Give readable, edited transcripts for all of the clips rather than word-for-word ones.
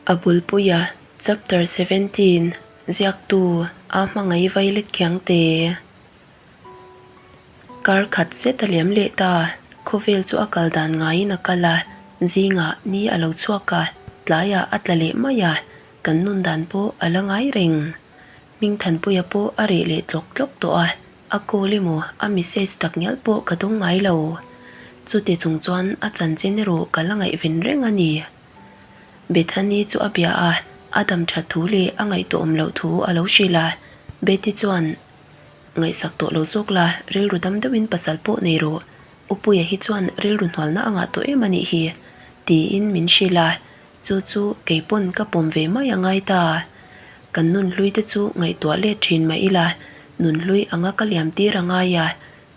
A bulpuia Chapter 17 Ziaktu A hmangaih vailet khiangte. Kar khat zet a liam leh ta, khawvel chu a kal dan ngaiin a kal a, zingah ni a lo chhuak a, tlaiah a tla leh mai a, kan nun dan pawh a la ngai reng. Hmingthanpuia pawh a reh leh tlawk tlawk tawh a, a call emaw a message tak ngial pawh ka dawng ngai lo. Chuti chung chuan a chanchin erawh ka la ngaihven reng a ni. Bethany chu a bia a, a dam that thu leh a ngaihtuahawm loh thu a lo hrilh a, Betty chuan, Ngaihsak tawh lo zawk la, rilru dam deuhin pasal pawh nei rawh, U Puia hi chuan rilru hnualna a ngah tawh em a nih hi, tiin min hrilh a, chu chu kei pawn ka pawm ve mai a ngai ta. Kan nunhlui te chu ngaihtuah let thin mah ila, nunhlui anga ka liam tir a ngai a,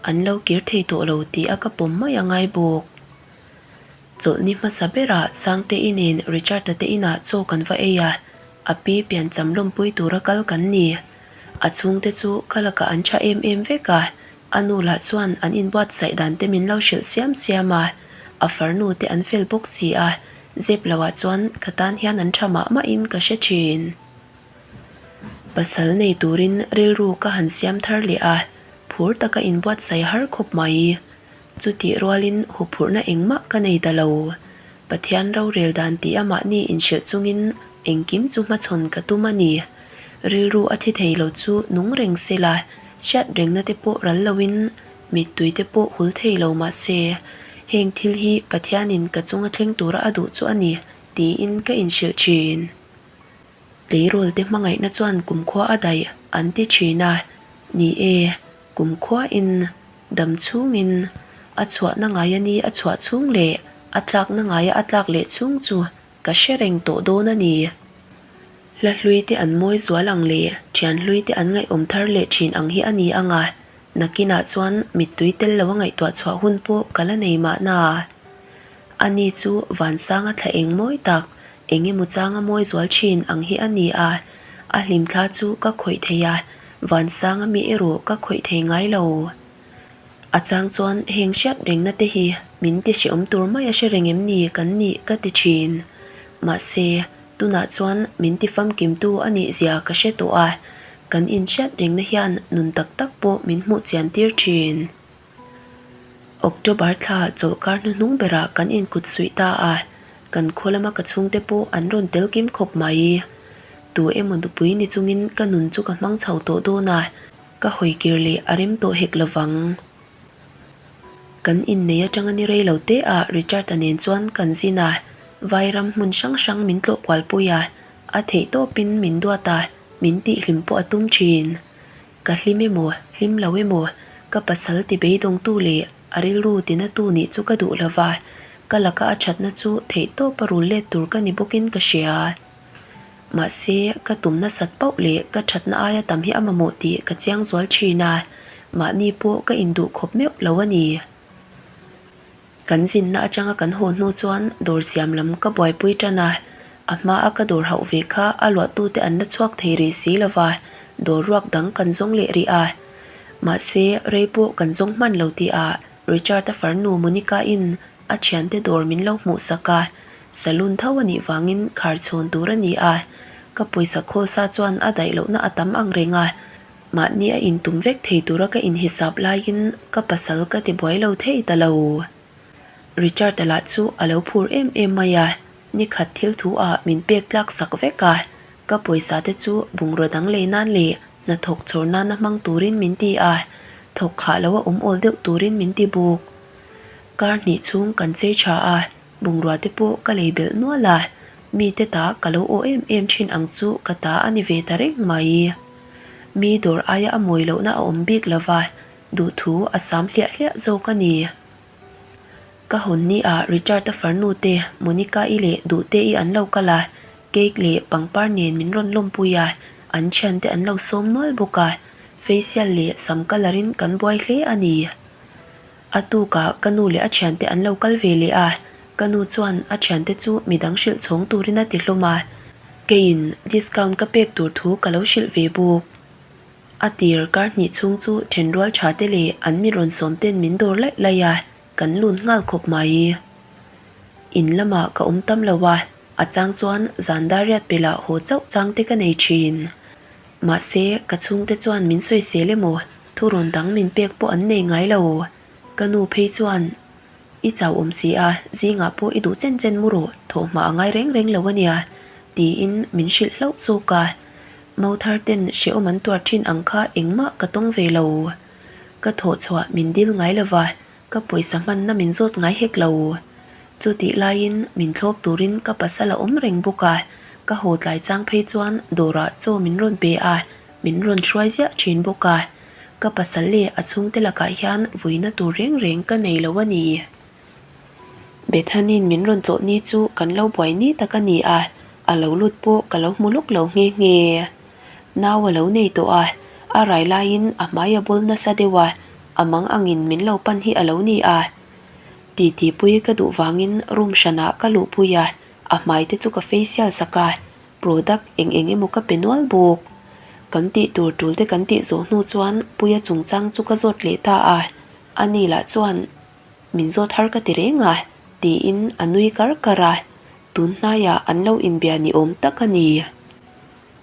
an lo kir thei tawh lo tih a ka pawm mai a ngai bawk. Chawlhni hmasa berah Sangte inin Richard-a te inah chaw kan va ei a, a pi piancham lawmpui tura kal kan ni. A chhungte chu ka lakah an tha em em vek a, a nu lah chuan an inbuatsaih dan te min lo hrilh siam siam a, a farnu te an fel bawk si a, zep loah chuan ka tan hian an tha mah mahin ka hre thin. Pasal nei turin rilru ka han siam thar leh a, phur taka inbuatsaih har khawp mai. Chutih rualin huphurhna engmah ka nei ta lo. Pathian rorel dan tih a mahni inhrilh chungin engkim chu hmachhawn ka tum a ni. Rilru a thi thei lo chu nung reng se la, hriat rengna te pawh ral loin mittui te pawh hul thei lo mah se, heng thil hi Pathianin ka chunga thleng tura a duh chu a ni tiin ka inhrilh thin. Tleirawl te hmangaihna chuan kumkhua a daih an ti thin a, ni e, Kumkhuain dam chhungin a chhuahna ngaia ni a chhuah chhung leh a tlakna ngaia a tlak leh chhung chu ka hre reng tawh dawn a ni. Hla hlui te an mawi zual ang leh thian hlui te an ngaihawm thar leh thin ang hi a ni ang a, nakinah chuan mittui tel lo a ngaihtuah chhuah hun pawh ka la nei mahna. Ani chu vansanga thla eng mawi tak, eng emaw changa mawi zual thin ang hi a ni a, a hlimthla chu ka khawih thei a, Vansanga mi erawh ka khawih thei ngai lo. A chang chuan heng hriat rengna te hi min ti hreawm tur mai a hre reng em ni kan nih ka ti thin. Mahse, tunah chuan min ti famkimtu a nih zia ka hre tawh a, kan inhriat rengna hian nun tak tak pawh min hmuh chian tir thin. October thla chawlhkar hnuhnung berah kan inkut suih ta a, kan khaw lama ka chhungte pawh an rawn tel kim khawp mai. Tu emaw nupui ni chungin ka nun chu ka hmang chho tawh dawn a, ka hawi kir leh a rem tawh hek lovang. Kan innei atanga ni rei lo te ah Richard-a nen chuan kan zin a, vairam hmun hrang hrang min tlawh kualpui a, a theih tawpin min duat a, min tihhlim pawh a tum thin. Ka hlim emaw, hlim lo emaw, ka pasal ti beidawngtu leh a rilru tinatu nih chu ka duh lova, ka laka a thatna chu theihtawp a rul let tur ka ni bawkin ka hria. Mahse, ka tum nasat pauh leh ka thatna aia tam hi a mamawh tih ka chiang zual thin a, mahni pawh ka induh khawp meuh lo a ni. Kan zinna atanga kan haw hnu chuan dawr siam lam ka buaipui tan a, a hma a ka dawr hauh ve kha a luahtute an la chhuak thei rih si lova, dawr ruak dang kan zawng leh rih a. Mahse, rei pawh kan zawng hman lo tihah Richard-a farnu Monica-in a thiante dawr min lo hmuh sak a, saloon tho a nih vangin khar chhawn tur a ni a, ka pawisa khawl sa chuan a daih lohna a tam ang reng a. Mahni a intum vek thei tura ka inhisap laiin ka pasal ka ti buai lo thei ta lo. Richard-a lah chu a lo phur em em mai a, nikhat thil thu ah min pek tlak sak vek a, ka pawisa te chu bungraw dang lei nan leh hnathawk chhawr nana hmang turin min ti a, thawk khah lo a awm awl deuh turin min ti bawk. Kar hnih chhung kan chei tha a, Bungrua te pawh ka lei belh nual a, mite ta ka lo aw em em thin ang chu ka ta a ni ve ta reng mai. Mi dawr aia a mawi lohna a awm bik lova, duhthu a sam hliah hliah zawk a ni. Ka hawn ni ah Richard-a farnu te Monica-i leh Duhte-i an lo kal a, cake leh pangpar nen min rawn lawmpui a, an thiante an lo sawm nual bawk a, facial leh sam colour in kan buai hle a ni. A tukah ka nu leh a thiante an lo kal ve leh a, ka nu chuan a thiante chu midang hrilh chhawng turin a ti hlawm a, keiin discount ka pek tur thu ka lo hrilh ve bawk. A tir kar hnih chhung chu thenrual tha te leh an mi rawn sawm ten min dawr laih laih a, kan lun nghal khawp mai. In lamah ka awm tam lo a. A chang chuan zan dar riat pelah haw chauh chang te ka nei thin. Mahse, ka chhungte chuan min sawisel emaw, thurawn dang min pek pawh an nei ngai lo. Ka nu phei chuan, I chau awm si a, zingah pawh i duh chen chen mu rawh, thawhhma a ngai reng reng lo a nia, tiin min hrilh hlauh zawk a. Mauthar ten hrehawm an tuar thin ang kha engmah ka tawng ve lo. Ka thawh chhuah min dil ngai lo va, ka pawisa hmanna min zawt ngai hek lo. Chutih laiin min thlawp turin ka pasal a awm reng bawk a, ka haw tlai chang phei chuan dawrah chaw min rawn pe a, min rawn hruai ziah thin bawk a. Ka pasal leh a chhungte lakah hian vuina tur reng reng ka nei lo a ni. Bethani'n min rawn tlawh ni chu kan lo buai ni tak a ni a, a lo lut pawh ka lo hmu lawk lo nghe nghe. Nau a lo nei tawh a, a rai laiin a hmai a bawl nasa deuh a, a mang angin min lo pan hi a lo ni a. Titipui ka duh vangin room hranah ka luhpui a, a hmai te chu ka facial sak a, Product eng eng emaw ka pe nual bawk. Kan tih tur tul te kan tih zawh hnu chuan Puia chungchang chu ka zawt leh ta a, ani lah chuan min zawt har ka ti reng a tiin a nui kar kar a, tun hnaiah an lo inbia ni awm tak a ni.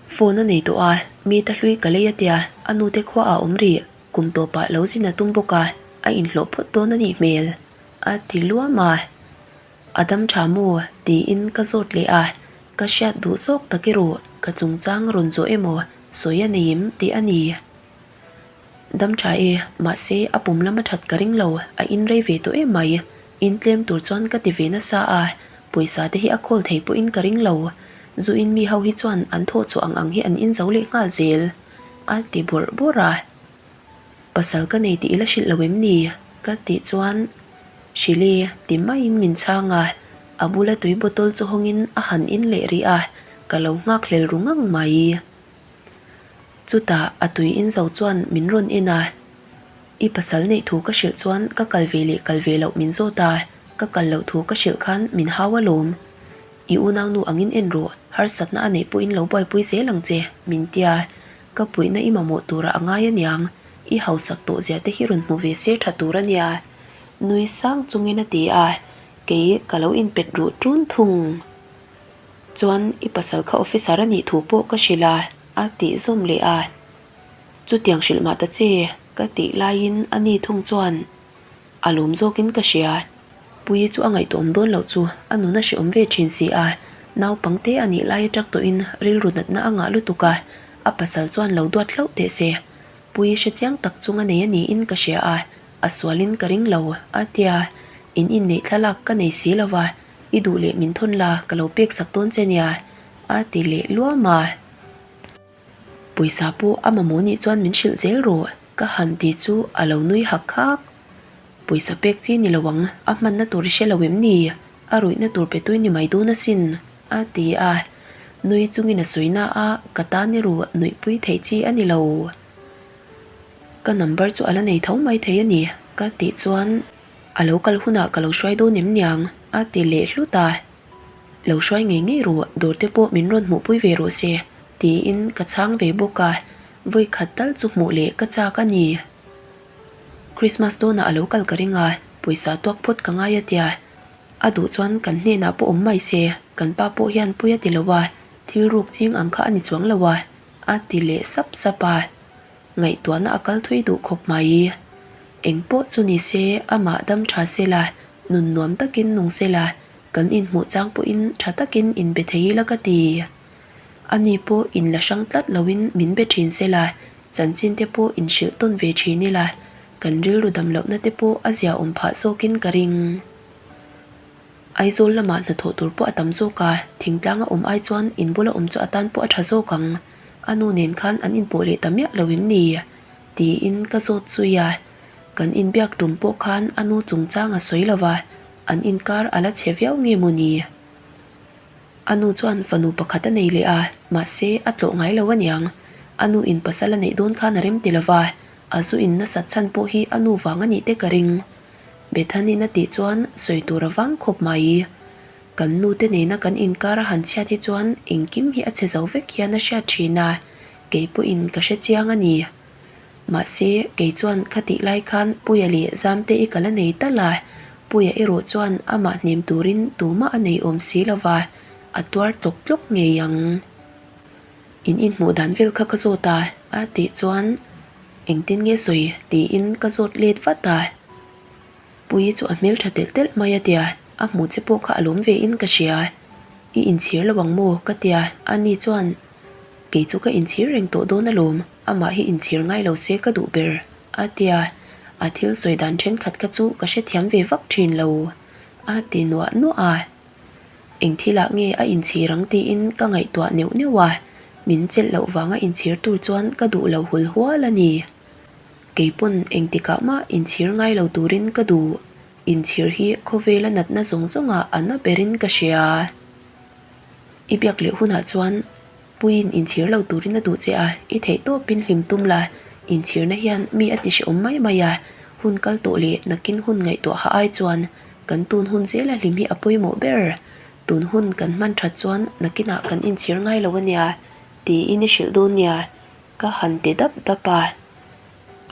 Phone a nei tawh a, mi ta hlui ka lei a tia, a nute khua ah awm rih, kum tawpah lo zin a tum bawk a, a inhlawh phawt dawn a nih hmel a ti luam a. A dam tha maw? tiin ka zawt leh a, ka hriat duh zawk tak erawh ka chungchang rawn zawh emaw sawi a nei em tih a ni. Dam tha e, mahse a pum lam a that ka ring lo, a in rei ve tawh em mai. In tlem tur chuan ka ti ve nasa a, pawisa te hi a khawl thei pawhin ka ring lo. Zu in mi ho hi chuan an thawh chhuah ang ang hi an in zo leh nghal zel, a ti bawrh bawrh a. Pasal ka nei tih i la hrilh lo em ni? Ka tih chuan Hrilhi ti maiin min chhang a, a bula tui bottle chu hawngin a han in leh rih a, ka lo nghak hlel ru ngang mai. Chutah a tui in zo chuan min rawn en a, I pasal neih thu ka hrilh chuan ka kal ve leh kal ve loh min zawt a, ka kal loh thu ka hrilh khan min hau alawm. I unaunu angin en rawh, harsatna a neih pawhin lo buaipui zel ang che, min tia. Ka puihna i mamawh turah a ngai aniang, i hausak tawh zia te hi rawn hmu ve se tha tur ania, nui sang chungin a ti a, kei ka lo inpet ruh ṭun thung. Chuan i pasal kha officer a nih thu pawh ka hrilh a, a tih zawm leh a. Chutiang hrilh mah ta che, ka tih laiin a ni thung chuan a lawm zawkin ka hria. Puii chu a ngaihtuahawm dawn loh chu a nun a hrehawm ve thin si a, naupang te a nih lai aṭang tawhin rilru natna a ngah lutuk a, a pasal chuan lo duat hlauh teh se. Puii hre chiang tak chung a nei a niin ka hria a, a sualin ka ring lo a tia, in inneih thlalak ka nei si lo va, i duh leh min thawn la ka lo pek sak dawn che nia a ti leh luam a. Pawisa pawh a mamawh nih chuan min hrilh zel rawh ka han ti chu a lo nui hak hak. Pawisa pek chi ni lo ang, a hmanna tur i hre lo em ni? A ruihna tur pe tui ni mai dawn asin, a ti a. Nui chungin a sawi na a, ka tan erawh nuihpui theih chi a ni lo. Ka number chu a la nei tho mai thei a ni, ka tih chuan a lo kal hunah ka lo hruai dawn em niang, a ti leh hlut a. Lo hruai ngei ngei rawh, dawr te pawh min rawn hmuhpui ve rawh se, tiin ka chhang ve bawk a, vawikhat tal chu hmuh leh ka chak a ni. Christmas dawnah a lo kal ka ring a, pawisa tuak phawt ka ngai a tia. A duh chuan kan hnenah pawh awm mai se, kan pa pawh hian pui a ti lo a, thil ruk ching ang kha a ni chuang lo a, a ti leh sap sap a. Ngaihtuahna a kal thui duh khawp mai. Eng pawh chu ni se, amah dam tha se la, nun nuam takin nung se la, kan inhmuh chang pawhin tha takin inbe thei ila ka ti. Ani pawh inla hrang tlat loin min be thin se la, Chanchin te pawh inhrilh tawn ve thin ila, kan rilru dam lohna te pawh a zia awm phah zawkin ka ring. Aizawl lamah hnathawh tur pawh a tam zawk a, thingtlanga awm ai chuan in bula awm chu a tan pawh a tha zawk ang. A nu nen khan an inpawh leh ta miah lo em ni? tiin ka zawt zui a. Kan inbiak tum pawh khan a nu chungchang a sawi lo va, an inkar a la chhe viau nge maw ni? A nu chuan fanu pakhat a nei leh a, mahse a tlawh ngai lo aniang. A nu in pasal a neih dawn khan a rem ti lova, a zu in nasat chhan pawh hi a nu vang a nih te ka ring. Bethany-in a tih chuan sawi tur a vang khawp mai. Kan nu te nena kan inkar a han chhiat hi chuan engkim hi a chhe zo vek hian a hriat thin a, kei pawhin ka hre chiang a ni. Mahse, kei chuan khatih lai khan Puia leh Zamte i ka la nei tal a, Puia erawh chuan amah hnem turin tumah a nei awm si lo va. a tuar tlawk tlawk ngei ang. In inhmuh dan vel kha ka zawt a, a tih chuan engtin nge sawi tiin ka zawt let vat a. Puii chu a hmel tha telh telh mai a tia, a hmuh che pawh kha a lawm ve in ka hria. I inchhir lo ang maw? ka tia, ani chuan kei chu ka inchhir reng tawh dawn alawm, amah hi inchhir ngai lo se ka duh ber a tia, a thil sawi dan thenkhat kha chu ka hrethiam ve vak thin lo a ti nuah nuah a. Eng thilah nge a inchhir ang tiin ka ngaihtuah neuh neuh a, min chelh loh vanga inchhir tur chuan ka duh lo hul hual a ni. Kei pawn engtikah mah inchhir ngai lo turin ka duh. Inchhir hi khawvela natna zawng zawngah a na berin ka hria. I biak leh hunah chuan Puiin inchhir lo turin a duh che a, i theih tawpin hlim tum la, inchhirna hian mi a ti hrehawm mai mai a, hun kal tawh leh nakin hun ngaihtuah ha ai chuan kan tun hun zela hlim hi a pawimawh ber. Tun hun kan hman that chuan nakinah kan inchhir ngai lo a nia, tiin i hrilh dawn nia, ka han ti dap dap a.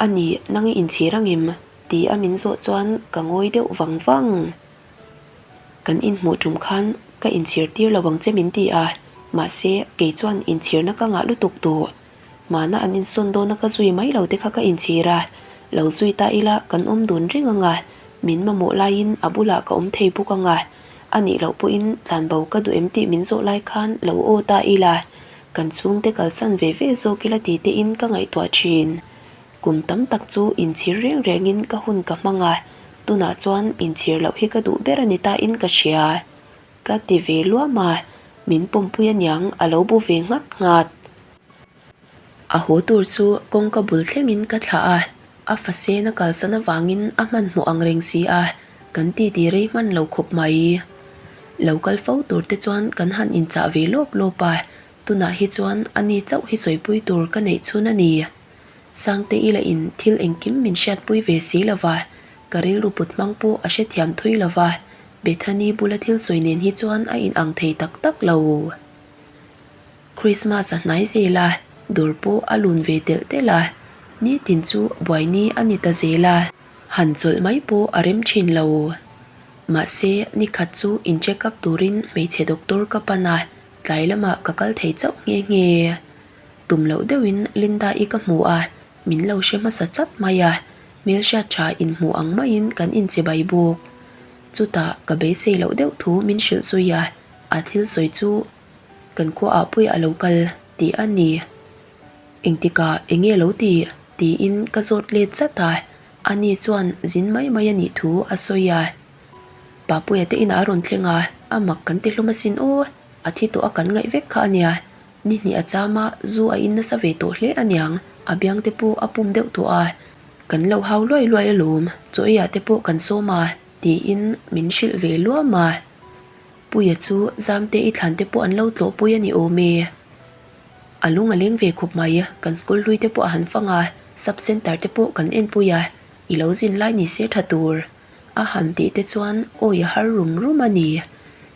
A ni, nang i inchhir angem? ti a min zawh chuan ka ngawi deuh vang vang. Kan inhmuh tum khan ka inchhir tir lo ang che min ti a, mahse kei chuan inchhirna ka ngah lutuk tawh. Hmana an insawn dawna ka zui mai lo te kha ka inchhir a, lo zui ta ila kan awm dun reng ang a, min mamawh laiin a bulah ka awm thei bawk ang a, a nih loh pawhin tlanbo ka duh em tih min zawh lai khan lo aw ta ila, kan chhungte kalsan ve ve zawk ila ti tein ka ngaihtuah thin. Kum tam tak chu inchhir reng rengin ka hun ka hmang a, tunah chuan inchhir loh hi ka duh ber a ni ta in ka hria. Ka ti ve luam a, min pawmpui aniang a lo bu ve nghat nghat. A haw tur chu kawngka bul thlengin ka thlah a, a fasen a kalsan avangin a hmanhmawh ang reng si a, kan titi rei hman lo khawp mai. Lo kal fo tur te chuan kan han inchah ve lawp lawp a, tunah hi chuan ani chauh hi sawipui tur ka neih chhun a ni. Sangte ila in thil engkim min hriatpui ve si lo va, ka rilru put hmang pawh a hrethiam thui lo va, Bethany bula thil sawi nen hi chuan a in ang thei tak tak lo. Christmas a hnai zel a, dawr pawh a lun ve telh telh a, nitin chu buaini a ni ta zel a, han chawlh mai pawh a rem thin lo. Mahse, nikhat chu in check up turin hmeichhe doctor ka pan a, tlai lamah ka kal thei chauh nghe nghe. Tum loh deuhin Linda-i ka hmu a, min lo hre hmasa chat mai a, hmelhriat tha inhmuh ang maiin kan inchibai bawk. Chutah ka beisei loh deuh thu min hrilh zui a, a thil sawi chu kan khuaah puiah a lo kal tih a ni. Engtikah eng nge lo ti? tiin ka zawt let zat a, ani chuan zin mai mai a nih thu a sawi a. Papuia te inah a rawn thleng a, a mak kan ti hlawm asin aw, a thi tawh a kan ngaih vek kha a nia. Ni hnih a cham a, zu a in nasa ve tawh hle aniang, a biang te pawh a pum deuh tawh a, kan lo hau luai luai alawm, chaw eiah te pawh kan sawm a, tiin min hrilh ve luam a. Puia chu Zamte i thlan te pawh an lo tlawh pui a ni awm e. A lung a leng ve khawp mai, kan school hlui te pawh a han fang a, sub centre te pawh kan en pui a, i lo zin lai ni se tha tur. A han tih te chuan awi a har rum rum a ni.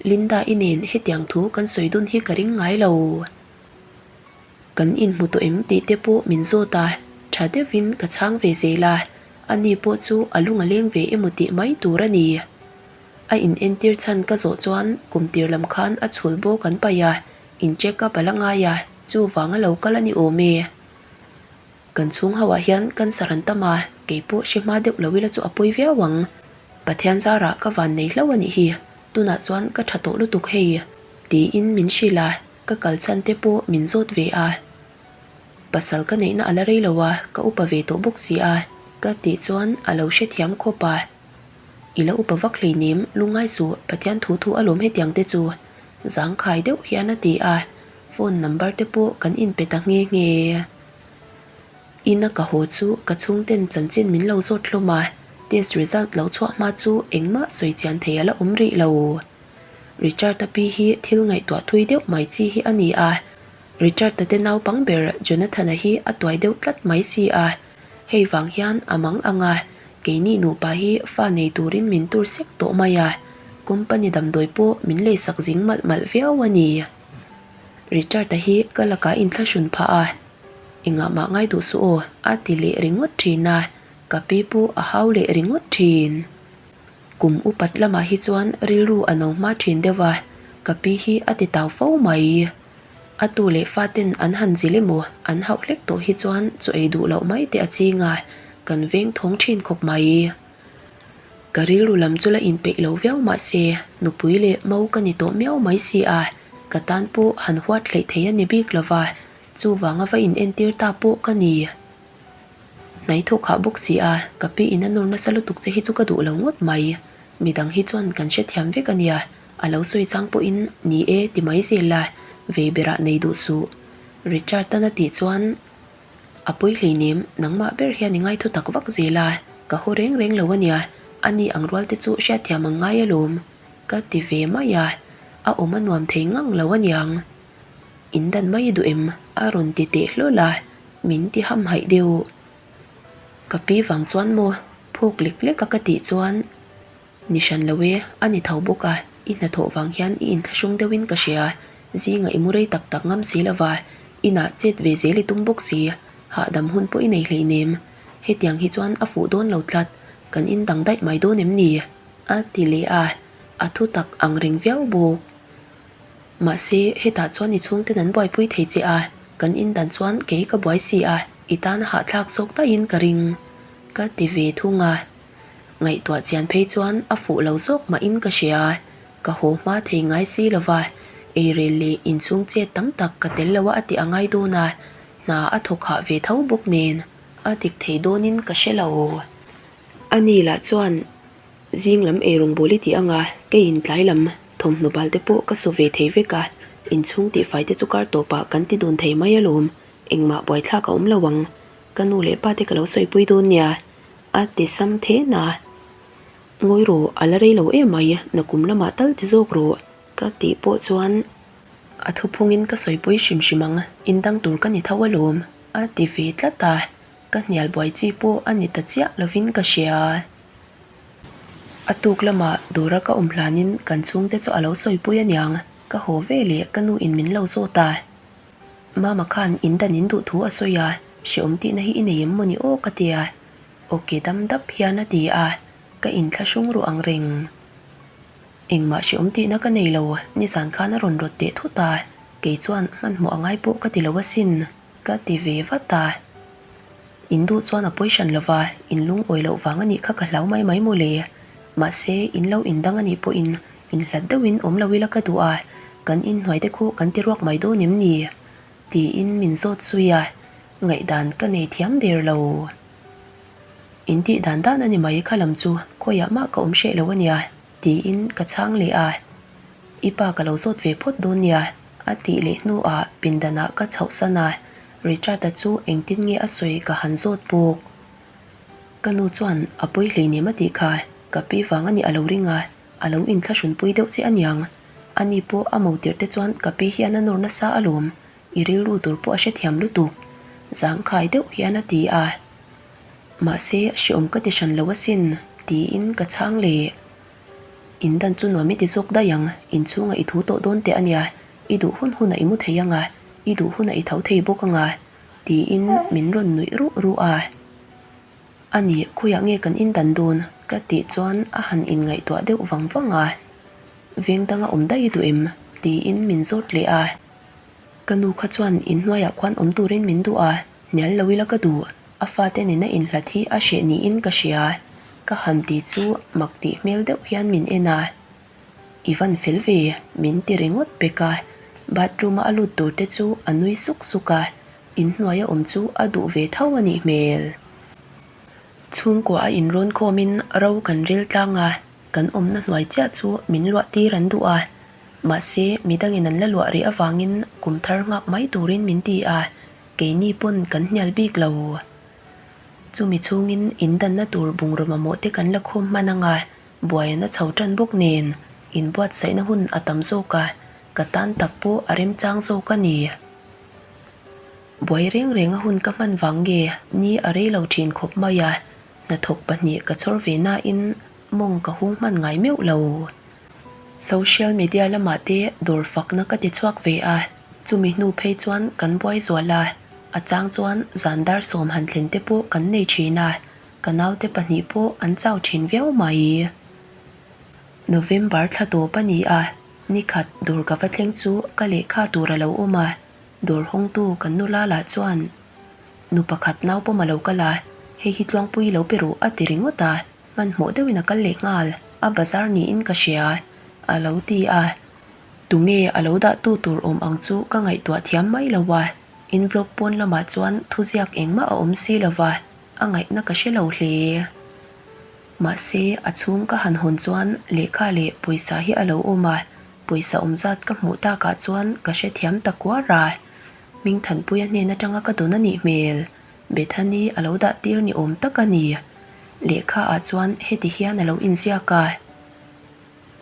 Linda-i nen hetiang thu kan sawi dun hi ka ring ngai lo. Kan inhmu tawh em tih te pawh min zawt a, tha deuhin ka chhang ve zel a, ani pawh chu a lung a leng ve emaw tih mai tur a ni. A in entir chhan ka zawh chuan kum tir lam khan a chhul bawk an paih a, in check up a la ngai a, chuvang a lo kal a ni awm e. Kan chhung ho ah hian cancer an tam a, kei pawh hre hma deuh lo ila chu a pawi viau ang. Pathian zarah ka van nei hlauh a nih hi, tunah chuan ka tha tawh lutuk hei, tiin min hrilh a, ka kal chhan te pawh min zawt ve a. Pasal ka neihna a la rei lo a, ka upa ve tawh bawk si a, ka tih chuan a lo hrethiam khawp a. I la upa vak hleinem, lungngai suh, Pathian thu thu alawm hetiang te chu, zangkhai deuh hian a ti a. Phone number te pawh kan inpe ta nghe nghe. Ina ka haw chu ka chhungten chanchin min lo zawt hlawm a, test result lo chhuah hma chu engmah sawi chian thei a la awm rih lo. Richard-a pi hi thil ngaihtuah thui deuh mai chi hi a ni a, Richard-a te naupang ber Jonathan-a hi a tuai deuh tlat mai si a, hei vang hian a mang ang a, keini nupa hi fa nei turin min tur sek tawh mai a, company damdawi pawh min leisak zing malh malh viau a ni. Richard-a hi ka lakah inthlahrun phah a, engah mah ngai duh suh aw a ti leh ringawt thin a, ka pi pawh a hau leh ringawt thin. Kum upat lamah hi chuan rilru a no hma thin deuh a, Ka pi hi a ti tau fo mai. A tu leh fa ten an han zil emaw an hauh hlek tawh hi chuan chaw ei duh loh mai te a ching a, kan veng thawng thin khawp mai. Ka rilru lam chu la inpeih lo viau mah se, nupui leh mo ka ni tawh miau mai si a, ka tan pawh han huat hleih thei a ni bik lo va, chuvanga va inentir ta pawh ka ni. Hnai thawk hah bawk si a, ka pi in a nawr nasa lutuk che hi chu ka duh lo ngawt mai. Midang hi chuan kan hrethiam vek a nia, a lo sawi chang pawhin ni e ti mai zel la, vei berah nei duh suh. Richard tan a tih chuan a pawi hleinem, nangmah ber hian i ngaithu tak vak zel a, ka haw reng reng lo a nia, a ni ang rual te chu hriatthiam ang ngai alawm, ka ti ve mai a, a awm a nuam thei ngang lo a niang. In dan mai i duh em? a rawn ti teh hlawl a, min ti hamhaih deuh. Ka pi vang chuan maw phawk lek lek a ka tih chuan ni hran lo e, a ni tho bawk a, i hnathawh vang hian i inthlahrung deuhin ka hria, zingah i mu rei tak tak ngam si lova, inah chet ve zel i tum bawk si, hahdam hun pawh i nei hleinem, hetiang hi chuan a fuh dawn lo tlat, kan indang daih mai dawn em ni? a ti leh a, a thu tak ang reng viau bawk. Mahse, hetah chuan i chhungten an buaipui thei che a, kan indan chuan kei ka buai si a, i tan a hahthlak zawk daihin ka ring. Ka ti ve thung a. Ngaihtuah chian phei chuan a fuh lo zawk mahin ka hria. Ka haw hma thei ngai si lo va, eirel leh inchhung chet tam tak ka tel lo a a ti a ngai dawn a, hna a thawk hah ve tho bawk nen a dik thei dawnin ka hre lo. Ani lah chuan Zing lam eirawng bawl i tih anga keiin tlai lam thawmhnaw bal te pawh ka su ve thei vek a, inchhung tihfai te chu kar tawpah kan ti dun thei mai alawm, engmah buaithlak a awm lo ang, ka nu leh pa te ka lo sawipui dawn nia, a ti sam then a. Ngawi rawh, a la rei lo em mai, nakum lamah tal ti zawk rawh, ka tih pawh chuan a thuphungin ka sawipui hrim hrim ang, indang tur ka ni tho alawm, a ti ve tlat a, ka hnial buai chi pawh a ni ta chiah lovin ka hria. A tuk lamah dawra ka awm hlanin kan chhungte chu a lo sawipui aniang, ka haw ve leh ka nu in min lo zawt a. Mama khan in dan in duh thu a sawi a, hreawm tihna hi i nei em mawni aw ka ti a. Ok dam dap hian a ti a, ka inthlahrung ruh ang reng. Engmah hreawm tihna ka nei lo, nizan khan a rawn rawt teh thut a, kei chuan hmanhmawh a ngai pawh ka ti lo asin. Ka ti ve vat a. In duh chuan a pawi hran lova, in lungawi loh vang a nih kha ka hlau mai mai maw le. Mahse, in lo indang a nih pawhin inhlat deuhin awm lo ila ka duh a, kan inhnuai te khu kan ti ruak mai dawn em ni? Tiin min zawt zui a, ngaihdan ka nei thiam der lo. In tih dan dan a ni mai kha lam chu khawiah mah ka awm hreh lo a nia, tiin ka chhang leh a. I pa ka lo zawt ve phawt dawn nia, a tih leh hnuah pindanah ka chhohsan a, Richard-a chu engtin nge a sawi ka han zawt bawk. Ka nu chuan a pawi hleinem a tih kha, ka pi vang a nih a lo ring a, a lo inthlahrunpui deuh che aniang. Ani pawh a mo tirh te chuan ka pi hian a nawr nasa alawm, i rilru tur pawh a hrethiam lutuk, zangkhai deuh hian a ti a. Mahse, hreawm ka ti hran lo asin, tiin ka chhang leh. In dan chu nuam i ti zawk daih ang, inchhungah i thu tawh dawn teh ania, i duh hun hunah i mu thei ang a, i duh hunah i tho thei bawk ang a, tiin min rawn nuih ruh ruh a. A ni, khawiah nge kan indan dawn? ka tih chuan a han inngaihtuah deuh vang vang a. Veng danga awm daih i duh em? tiin min zawt leh a. Ka nu kha chuan inhnuaiah khuan awm turin min duh a, hnial lo ila ka duh, a fate nena inhlat hi a hreh niin ka hria, ka han ti chu mak tih hmel deuh hian min en a. I van fel ve, min ti ringawt pek a, bathroom a a lut tur te chu a nui suk suk a, inhnuaia awm chu a duh ve tho a nih hmel. Chhungkua a inrawn khawmin ro kan rel tlang a, kan awmna hnuai chiah chu min luah tir an duh a, mahse midangin an la luah rih avangin kum thar nghak mai turin min ti a, keini pawn kan hnial bik lo. Chumi chhungin indanna tur bungraw mamawh te kan la khawm hman ang a, buai an a chho tan bawk nen inbuatsaihna hun a tam zawk a, ka tan tak pawh a remchang zawk a ni. Buai reng reng a hun ka hman vang nge ni a rei lo thin khawp mai a, hnathawk pahnih ka chhawr ve nain mawng ka hung hman ngai meuh lo. Social media lamah te dawr fakna ka ti chhuak ve a, chumi hnu phei chuan kan buai zual a, a chang chuan zan dar sawm han thlen te pawh kan nei thin a, ka naute pahnih pawh an chau thin viau mai. November thla tawp a ni a. Nikhat dawr ka va thleng chu ka lehkha tur a lo awm a, dawr hawngtu kan nula lah chuan nu pakhat nau pawm a lo kal a, hei hi Tluangpui lo pe ruh a ti ringawt a, hmanhmawh deuhin a kal leh nghal, a bazar niin ka hria a lo ti a. Tunge a lo dahtu tur awm ang chu ka ngaihtuah thiam mai lo a, envelope pawn lamah chuan thuziak engmah a awm si lo va, a ngaihna ka hre lo hle. Mahse, a chhung ka han hawn chuan lehkha leh pawisa hi a lo awm a, pawisa awm zat ka hmuh takah chuan ka hrethiam ta kuar a. Hmingthanpuia hnen atanga ka dawn a nih hmel, Bethany a lo dah tir ni awm tak a ni. Lehkha ah chuan heti hian a lo inziak a.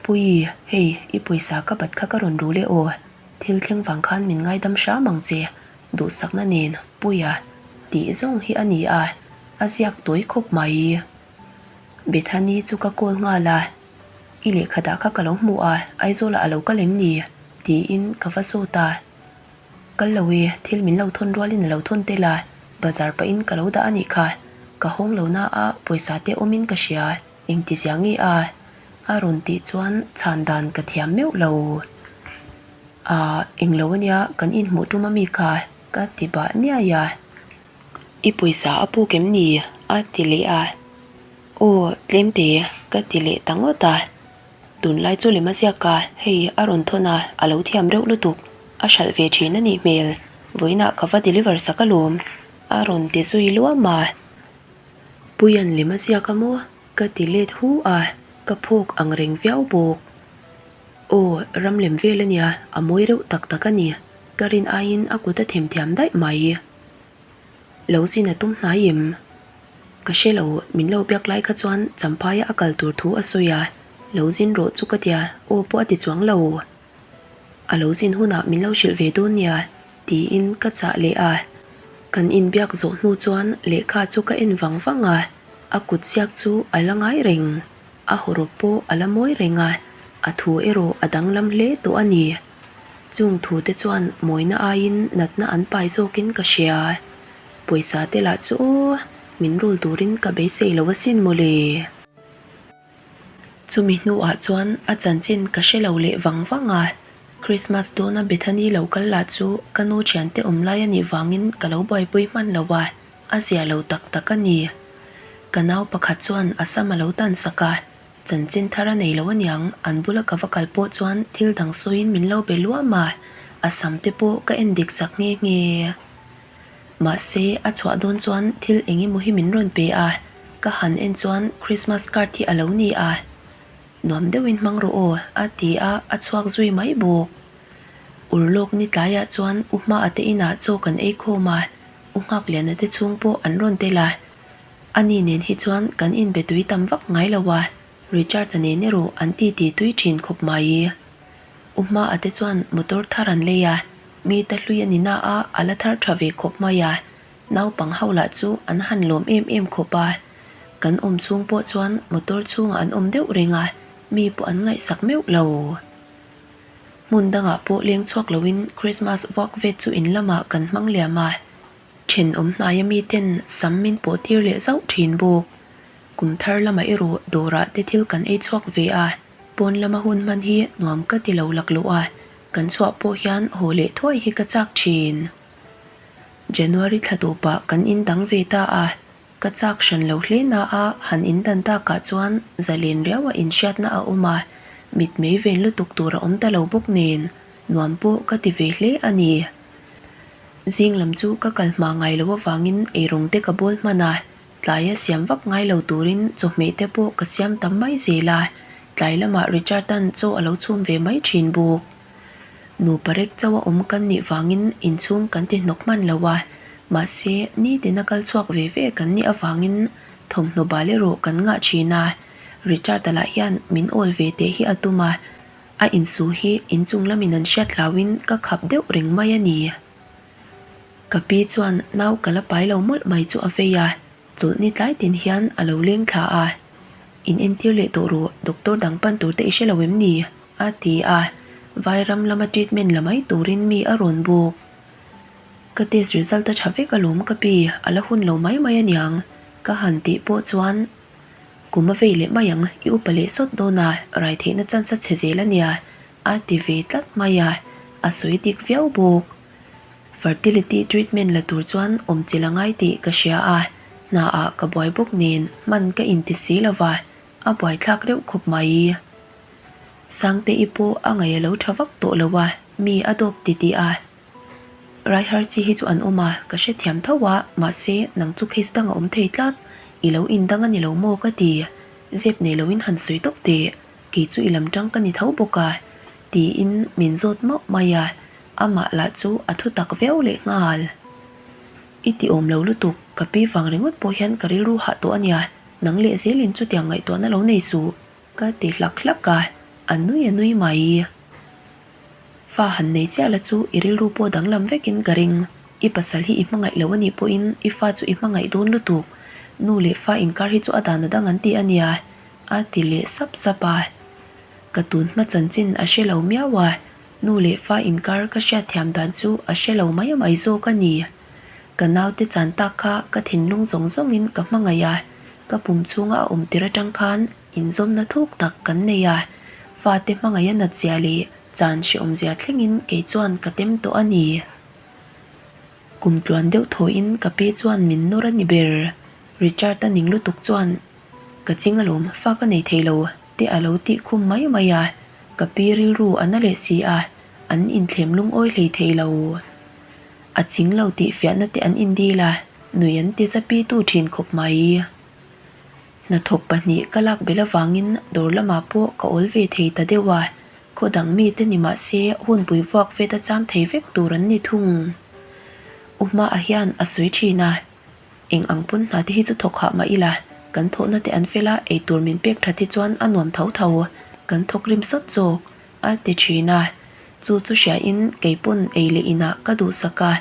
Pui, hei, i pawisa ka bat kha ka rawn rul e aw, thil thleng vang khan min ngaidam hram ang che, duhsakna nen, Puia, tih zawng hi a ni a, a ziak tawi khawp mai. Bethany chu ka call nghal a, I lehkha dah kha ka lo hmu a, Aizawlah a lo kal em ni? tiin ka va zawt a. Kal lo e, thil min lo thawn rualin a lo thawn tel a, bazar pahin ka lo dah a nih kha, ka hawng lo na a, pawisa te awmin ka hria. Engtizia nge a? A rawn tih chuan chhan dan ka thiam meuh lo. Aah, englo ania kan inhmuh tum ami kha ka ti bah niai a. I pawisa a puk em ni? A ti leh a. Aw, tlemte ka ti leh ta ngawt a. Tunlai chu lem a ziak a, hei a rawn thawn a, a lo thiam reuh lutuk. A hralh ve thin a nih hmel. Vawiinah ka va deliver sak alawm. A rawn ti zui luam a. Puian lem a ziak a maw? Ka ti let hu a, ka phawk ang reng viau bawk. Aw, ram lem vel a nia, a mawi reuh tak tak a ni. Ka rin aiin a kut a themthiam daih mai. Lo zin a tum hnai em? Ka hre lo, min lo biak lai kha chuan Champhaia a kal tur thu a sawi a, lo zin rawh chu ka tia, aw pawh a ti chuang lo. A lo zin hunah min lo hrilh ve dawn nia, tiin ka chah leh a. Kan inbiak zawh hnu chuan lehkha chu ka en vang vang a, a kut ziak chu a la ngai reng. A hawrawp pawh a la mawi reng a, a thu erawh a danglam hle tawh a ni. Chung thu te chuan mawina aiin natna an pai zawkin ka hria. Pawisa te lah chu aw, min rul turin ka beisei lo asin mawle. Chumi hnuah chuan a chanchin ka hre lo leh vang vang a, Christmas dawna Bethany lo kal lah chu ka nu thiante awm lai a nih vangin ka lo buaipui hman lo a, a zia lo tak tak a ni. Ka nau pakhat chuan a sam a lo tan sak a, chanchin thar a nei lo aniang an bula ka va kal pawh chuan thil dang sawiin min lo be luam a, a sam te pawh ka en dik sak nghe nghe. Mahse, a chhuah dawn chuan thil eng emaw hi min rawn pe a, ka han en chuan Christmas card hi a lo ni a. Nuam deuhin hmang rawh aw, a ti a, a chhuak zui mai bawk. Urlawk ni tlaiah chuan U Hma'a te inah chaw kan ei khawm a, U Nghakliana te chhung pawh an rawn tel a. Ani nen hi chuan kan inbe tui tam vak ngai lo a, Richard-a nen erawh an titi tui thin khawp mai. U Hma'a te chuan motor thar an lei a, Mi ta hlui a ni na a, a la thar tha ve khawp mai a, naupang ho lah chu an han lawm em em khawp a. Kan awm chhung pawh chuan motor chhungah an awm deuh reng a, mi pawh an ngaihsak meuh lo. Hmun dangah pawh leng chhuak loin Christmas vuak vet chu in lamah kan hmang liam a, thenawm hnaia miten sam min pawh tir leh zauh thin bawk. Kum thar lamah erawh dawrah te thil kan ei chhuak ve a, pawn lama hun hman hi nuam ka ti lo laklawh a, Kan chhuah pawh hian haw leh thuai hi ka chak thin. January thla tawpah kan in dang ve ta a, ka chak hran lo hle na a, han in dan takah chuan zalen riau a inhriatna a awm a, mitmei ven lutuk tur a awm ta lo bawk nen, nuam pawh ka ti ve hle a ni. Zing lam chu ka kal hma ngai lo avangin eirawng te ka bawl hman a, Tlaia siam vak ngai lo turin chawhmeh te pawh ka siam tam mai zel a, tlai lamah Richard-a'n chaw a lo chhum ve mai thin bawk. Nupa rek chauh a awm kan nih vangin inchhung kan ti hnawk hman lo a, mahse nitin a kal chhuak ve ve kan nih avangin thawmhnaw bal erawh kan ngah thin a, Richard-a lah hian min awl ve teh hi a tum a, a insu hi inchung lamin an hriat hlauhin ka khap deuh reng mai a ni. Ka pi chuan nau ka la pai lo mawlh mai chu a vei a, chawlhni tlai tin hian a lo leng thla a. In entir leh tawh rawh, doctor dang pan tur te i hre lo em ni? a ti a, Vairam lama treatment la mai turin mi a rawn bawk. Ka test result a tha vek alawm ka pi, a la hun lo mai mai aniang ka han tih pawh chuan kum a vei leh mai ang, i upa leh sawt dawn a, rai theihna chance a chhe zel ania. A ti ve tlat mai a, a sawi dik viau bawk. Fertility treatment la tur chuan awmchilh a ngai tih ka hria a, hna ah ka buai bawk nen hman ka inti si lo va, a buaithlak reuh khawp mai. Sangte-i pawh a ngaih a lo tha vak tawh lo a, mi a dawp titih a. Raihar chi hi chu an awm a, ka hrethiam tho a, mahse nang chu case dang a awm thei tlat, i lo indang a ni lo maw ka ti, zep nei loin han sawi tawp teh, kei chu i lam tang ka ni tho bawk a, tiin min zawt mauh mai a, amah lah chu a thu tak viau leh nghal. I ti awm lo lutuk, ka pi vang ringawt pawh hian ka rilru hah tawh a nia, nang leh zelin chutiang ngaihtuahna lo nei suh, ka ti hlak hlak a, a nui a nui mai. Fa han nei chiah la chu i rilru pawh danglam vekin ka ring. I pasal hi i hmangaih lo a nih pawhin i fa chu i hmangaih dawn lutuk. Nu leh fa inkar hi chu a dan a dang an ti a nia, a ti leh sap sap a. Ka tun hma chanchin a hre lo miau a, nu leh fa inkar ka hriatthiam dan chu a hre lo mai mai zawk a ni. Ka naute chan tak kha ka thinlung zawng zawngin ka hmangaih a, ka pum chhunga a awm tir atang khan Inzawmna thuk tak kan nei a, fate hmangaih a nat zia leh chan hrehawmzia thlengin kei chuan ka tem tawh a ni. Kum tluan deuh thawhin ka pi chuan min nawr a ni ber. Richard a ning lutuk chuan, Ka ching alawm, fa ka nei thei lo, te a lo tih khum mai mai a, ka pi rilru a na leh si a, an inthlem lungawi hlei thei lo. A ching lo tih fiahna te an indil a, nui an ti zapitu thin khawp mai. Hnathawk pahnih ka lak belh avangin dawr lamah pawh ka awl ve thei ta deuh a, khaw dang mite ni mah se hunpui vuak vet a cham thei vek tur an ni thung. U hmaah hian a sawi thin a, eng ang pawn hna te hi chu thawk hah mah ila, kan thawhna te an fel a, eitur min pek that hi chuan a nuam tho tho, kan thawk rim sawt zawk a ti thin a, chu chu hriain kei pawn ei leh inah ka duhsak a,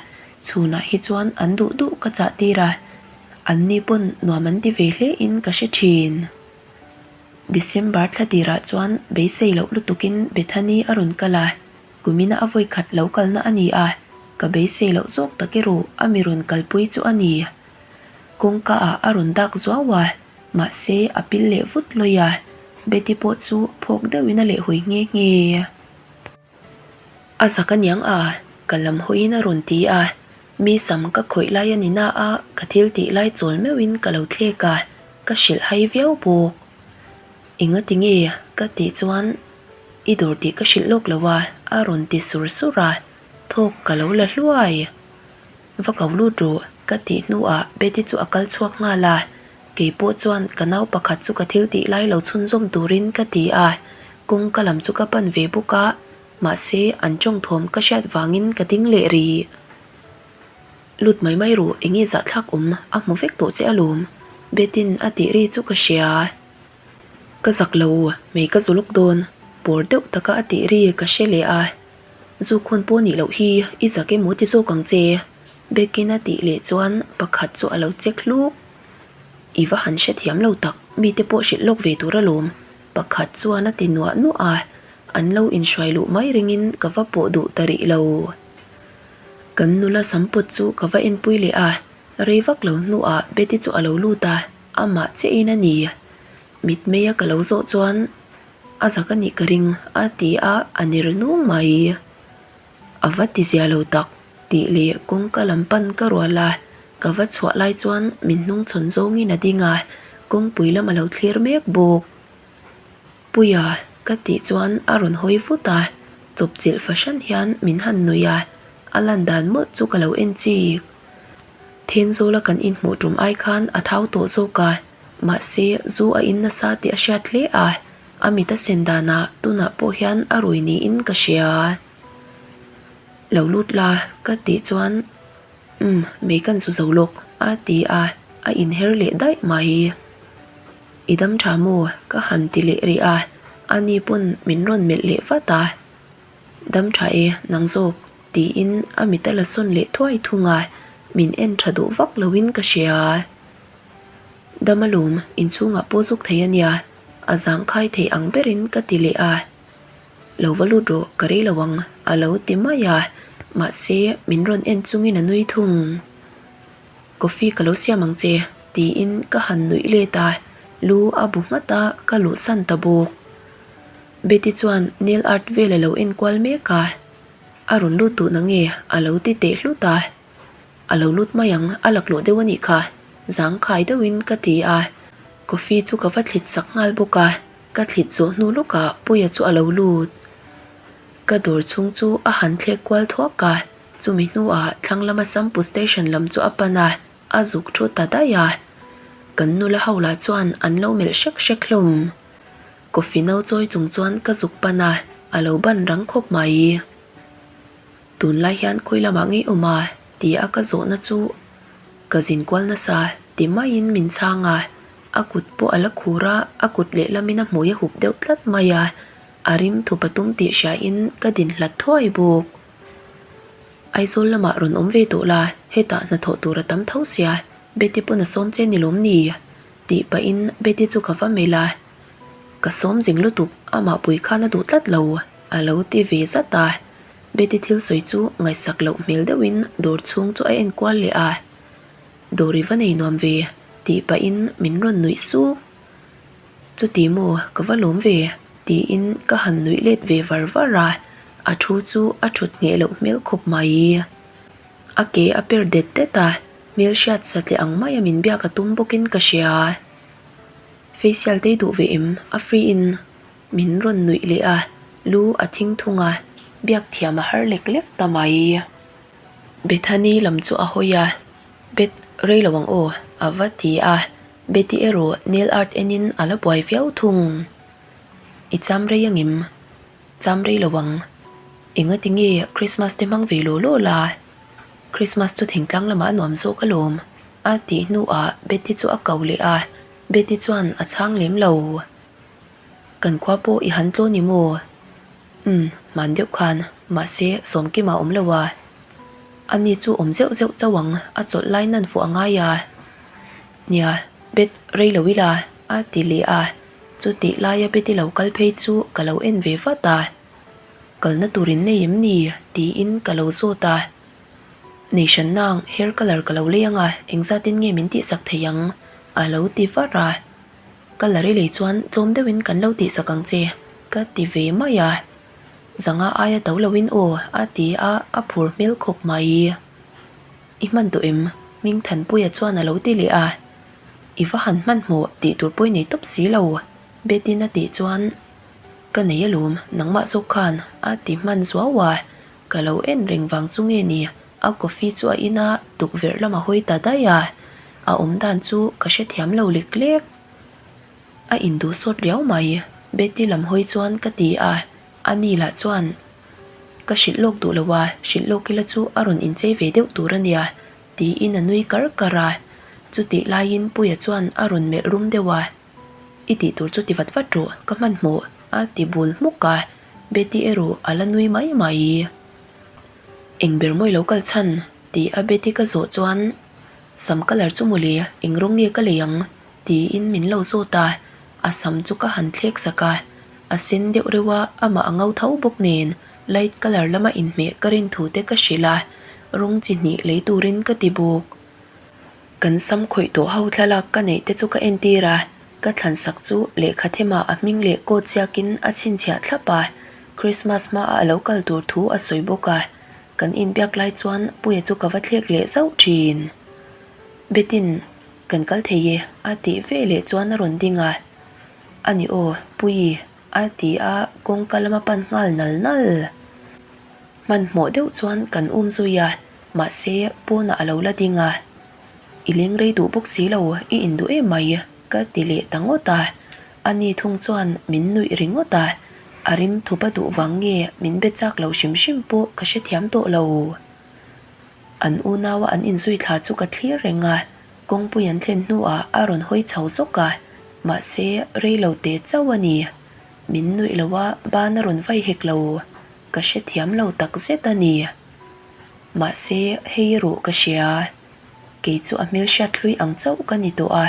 chhunah hi chuan an duh duh ka chah tir a. An ni pawn nuam an ti ve hle in ka hre thin. December thla tirah chuan beisei loh lutukin Bethany a rawn kal a, kumina a vawi khat lo kalna a ni a, ka beisei loh zawk tak erawh a mi rawn kalpui chu a ni. Kawngka ah a rawn dak zuau a, mahse a pil leh vut lawi a, Betty pawh chu phawk deuhin a lehhawi nghe nghe. A zak aniang a, ka lam hawiin a rawn ti a, mi sam ka khawih lai a ni na a, ka thil tih lai chawl meuhin ka lo thlek a, ka hrilh hai viau bawk. Enga ti nge? ka tih chuan I dawr tih ka hrilh lawk lo a, a rawn ti sur sur a, thawk ka lo la hluai. Va ko lut rawh, ka tih hnuah Betty chu a kal chhuak nghal a, kei pawh chuan ka nau pakhat chu ka thil tih lai lo chhunzawm turin ka ti a, kawngka lam chu ka pan ve bawk a, mahse an tawng thawm ka hriat vangin ka ding leh rih. Lut mai mai rawh, eng nge zahthlak awm, a hmu vek tawh che alawm, Betty-n a tih ri chu ka hria. Ka zak lo, mei ka zu lawk dawn, pawr deuh taka a tih ri ka hre leh a. Zu khawn pawh nih loh hi i zak emaw ti zawk ang che? Bekin a tih leh chuan pakhat chu a lo check hluk. I va han hrethiam lo tak, mite pawh hrilh lawk ve tur alawm, pakhat chuan a ti nuah nuah a, an lo inhruai luh mai ringin ka va pawh duh ta rih lo. Kan nula sampawt chu ka va enpui leh a, rei vak lo hnuah Betty chu a lo lut a, amah chiahin a ni. Mitmeia ka lo zawh chuan A zak a nih ka ring, a ti a, a ner nung mai. A va ti zia lo tak, tih leh kawngka lam pan ka rual a, ka va chhuah lai chuan min hnung chhawn zawngin a ding a, kawngpui lam a lo thlir mek bawk. Puia, ka tih chuan a rawn hawi vut a, chawpchilh fahran hian min han nuih a, a lan dan mawlh chu ka lo en chik. Thenzawla kan inhmuh tum ai khan a thau tawh zawk a. Mahse, zu a in nasa tih a hriat hle a, a mit a sen danah tunah pawh hian a rui niin ka hria. Lo lut la, ka tih chuan, Umm, mei kan zu zo lawk, a ti a, a inher leh daih mai. I dam tha maw? ka han ti leh rih a, ani pawn min rawn melh leh vat a. Dam tha e, nang zawk, tiin a mit a la sawn leh thuai thung a, min en tha duh vak loin ka hria. Dam alawm, inchhungah pawh zuk thei a nia, a zangkhai thei ang berin ka ti leh a. Lo va lut rawh, ka rei lo ang, a lo ti mai a, mahse min rawn en chungin a nui thung. Coffee ka lo siam ang che, tiin ka han nuih let a, lu a bu nghat a, ka luhsan ta bawk. Betty chuan nail art vel a lo en kual mek a, A rawn lut duh na nge? a lo ti teh hlut a. A lo lut mai ang, a laklawh deuh a nih kha, zangkhai deuhin ka ti a. Coffee chu ka va thlit sak nghal bawk a, ka thlit zawh hnu lawkah Puia chu a lo lut. Ka dawr chhung chu a han thlek kual thuak a, chumi hnuah thlang lama Sampu station lam chu a pan a, a zuk thu ta daih a. Kan nula ho lah chuan an lo melh hrek hrek hlawm. Coffee no chawi chung chuan ka zuk pan a, a lo ban rang khawp mai. Tunlai hian khawi lamah ngei awm a? ti a ka zawhna chu ka zin kual nasa ti maiin min chhang a, a kut pawh a la khur a, a kut lehlamin a hmui a hup deuh tlat mai a, a rim thup a tum tih hriain ka din hlat thuai bawk. Aizawl lamah rawn awm ve tawh la, hetah hnathawh tur a tam tho sia, Betty pawn a sawm che ni lawm ni? tih pahin Betty chu ka va melh a, Ka sawm zing lutuk, amah pui khan a duh tlat lo, a lo ti ve zat a. Betty thil sawi chu ngaihsak loh hmel deuhin dawr chhung chu a en kual leh a. Dawr i va nei nuam ve, tih pahin min rawn nuih suk. Chuti maw, ka va lawm ve, tiin ka han nuih let ve var var a, a thu chu a thut ngheh loh hmel khawp mai. A ke a per det det a, hmel hriat satliah ang maia min biak a tum bawkin ka hria. Facial te i duh ve em? A free in min rawn nuih leh a, lu a thing thung a, biak thiam a har lek lek ta mai. Bethany lam chu a hawi a, Beth, rei lo ang aw, a va ti a, Betty erawh nail art enin a la buai viau thung. I cham rei angem? Cham rei lo ang. Engati nge Christmas te hmang ve law law la? Christmas chu thingtlang lamah a nuam zawk alawm, a tih hnuah Betty chu a ko leh a, Betty chuan a chhang lem lo. Kan khua pawh i han tlaw ni maw? Umm, hman deuh khan, mahse Sawmkima awm lo a. Ani chu awm zeuh zeuh chauh ang, a chawlh lai nan fuh a ngai a. Nia, Beth, rei lo ila, a ti leh a. Chutih laia Betty lo kal phei chu ka lo en ve vat a. Kalna tur in nei em ni? tiin ka lo zawt a. Nei hran nang, hair colour ka lo lei ang a, engzatin nge min tihsak thei ang? a lo ti var a. Colour i lei chuan tlawm deuhin kan lo tihsak ang che, ka ti ve mai a. Zanga aia to loin aw, a ti a, a phur hmel khawp mai. I hman tawh em? Hmingthanpuia chuan a lo ti leh a. I va han hmanhmawh tih tur pawh i nei tawp si lo, Betty-in a tih chuan Ka nei alawm, nangmah zawk khan a ti hman zuau a, ka lo en reng vang chu nge ni, a coffee chu a in a, tukverh lam a hawi ta daih a, a awm dan chu ka hrethiam lo lek lek. A induh sawt riau mai, Betty lam hawi chuan ka ti a, ani lah chuan ka hrilh lawk duh lo a, hrilh lawk ila chu a rawn inchei ve deuh tur a nia tiin a nui kar kar a, chutih laiin Puia chuan a rawn melh rum deuh a. I tih tur chu ti vat vat rawh, ka hmanhmawh, a ti bul hmuk a, Betty erawh a la nui mai mai. Eng ber mawi lo kal chhan? tih a Betty ka zawh chuan, Sam colour chu mawle, eng rawng nge ka lei ang? tiin min lo zawt a, a sam chu ka han thlek sak a, a sen deuh reuh a, amah a ngo tho bawk nen light colour lama inhmeh ka rin thu te ka hrilh a, rawng chi hnih lei turin ka ti bawk. Kan sam khawih tawh ho thlalak ka neih te chu ka entir a, ka thlan sak chu lehkha themah a hming leh coat ziakin a chhinchhiah thlap a, Christmas hmaah a lo kal tur thu a sawi bawk a, kan inbiak lai chuan Puia chu ka va thlek leh zauh thin. Betin, Kan kal thei e, a tih ve leh chuan a rawn ding a, A ni aw, Puii, a ti a, kawngka lama pan nghal nal nal. Hmanhmawh deuh chuan kan um zui a, mahse pawnah a lo la ding a. I leng rei duh bawk si lo, i induh em mai, ka ti leh ta ngawt a. Ani thung chuan min nuih ringawt a, a rim thup a duh vang nge min be chak lo hrim hrim pawh ka hrethiam tawh lo. An unaua an inzui thla chu ka thlir reng a, kawngpui an thlen hnuah a rawn hawi chho zawk a, mahse rei lo teh chauh a ni. Min nuih lo a, ban a rawn vai hek lo. Ka hrethiam lo tak zet a ni. Mahse, hei erawh ka hria. Kei chu a hmel hriat hlui ang chauh ka ni tawh a,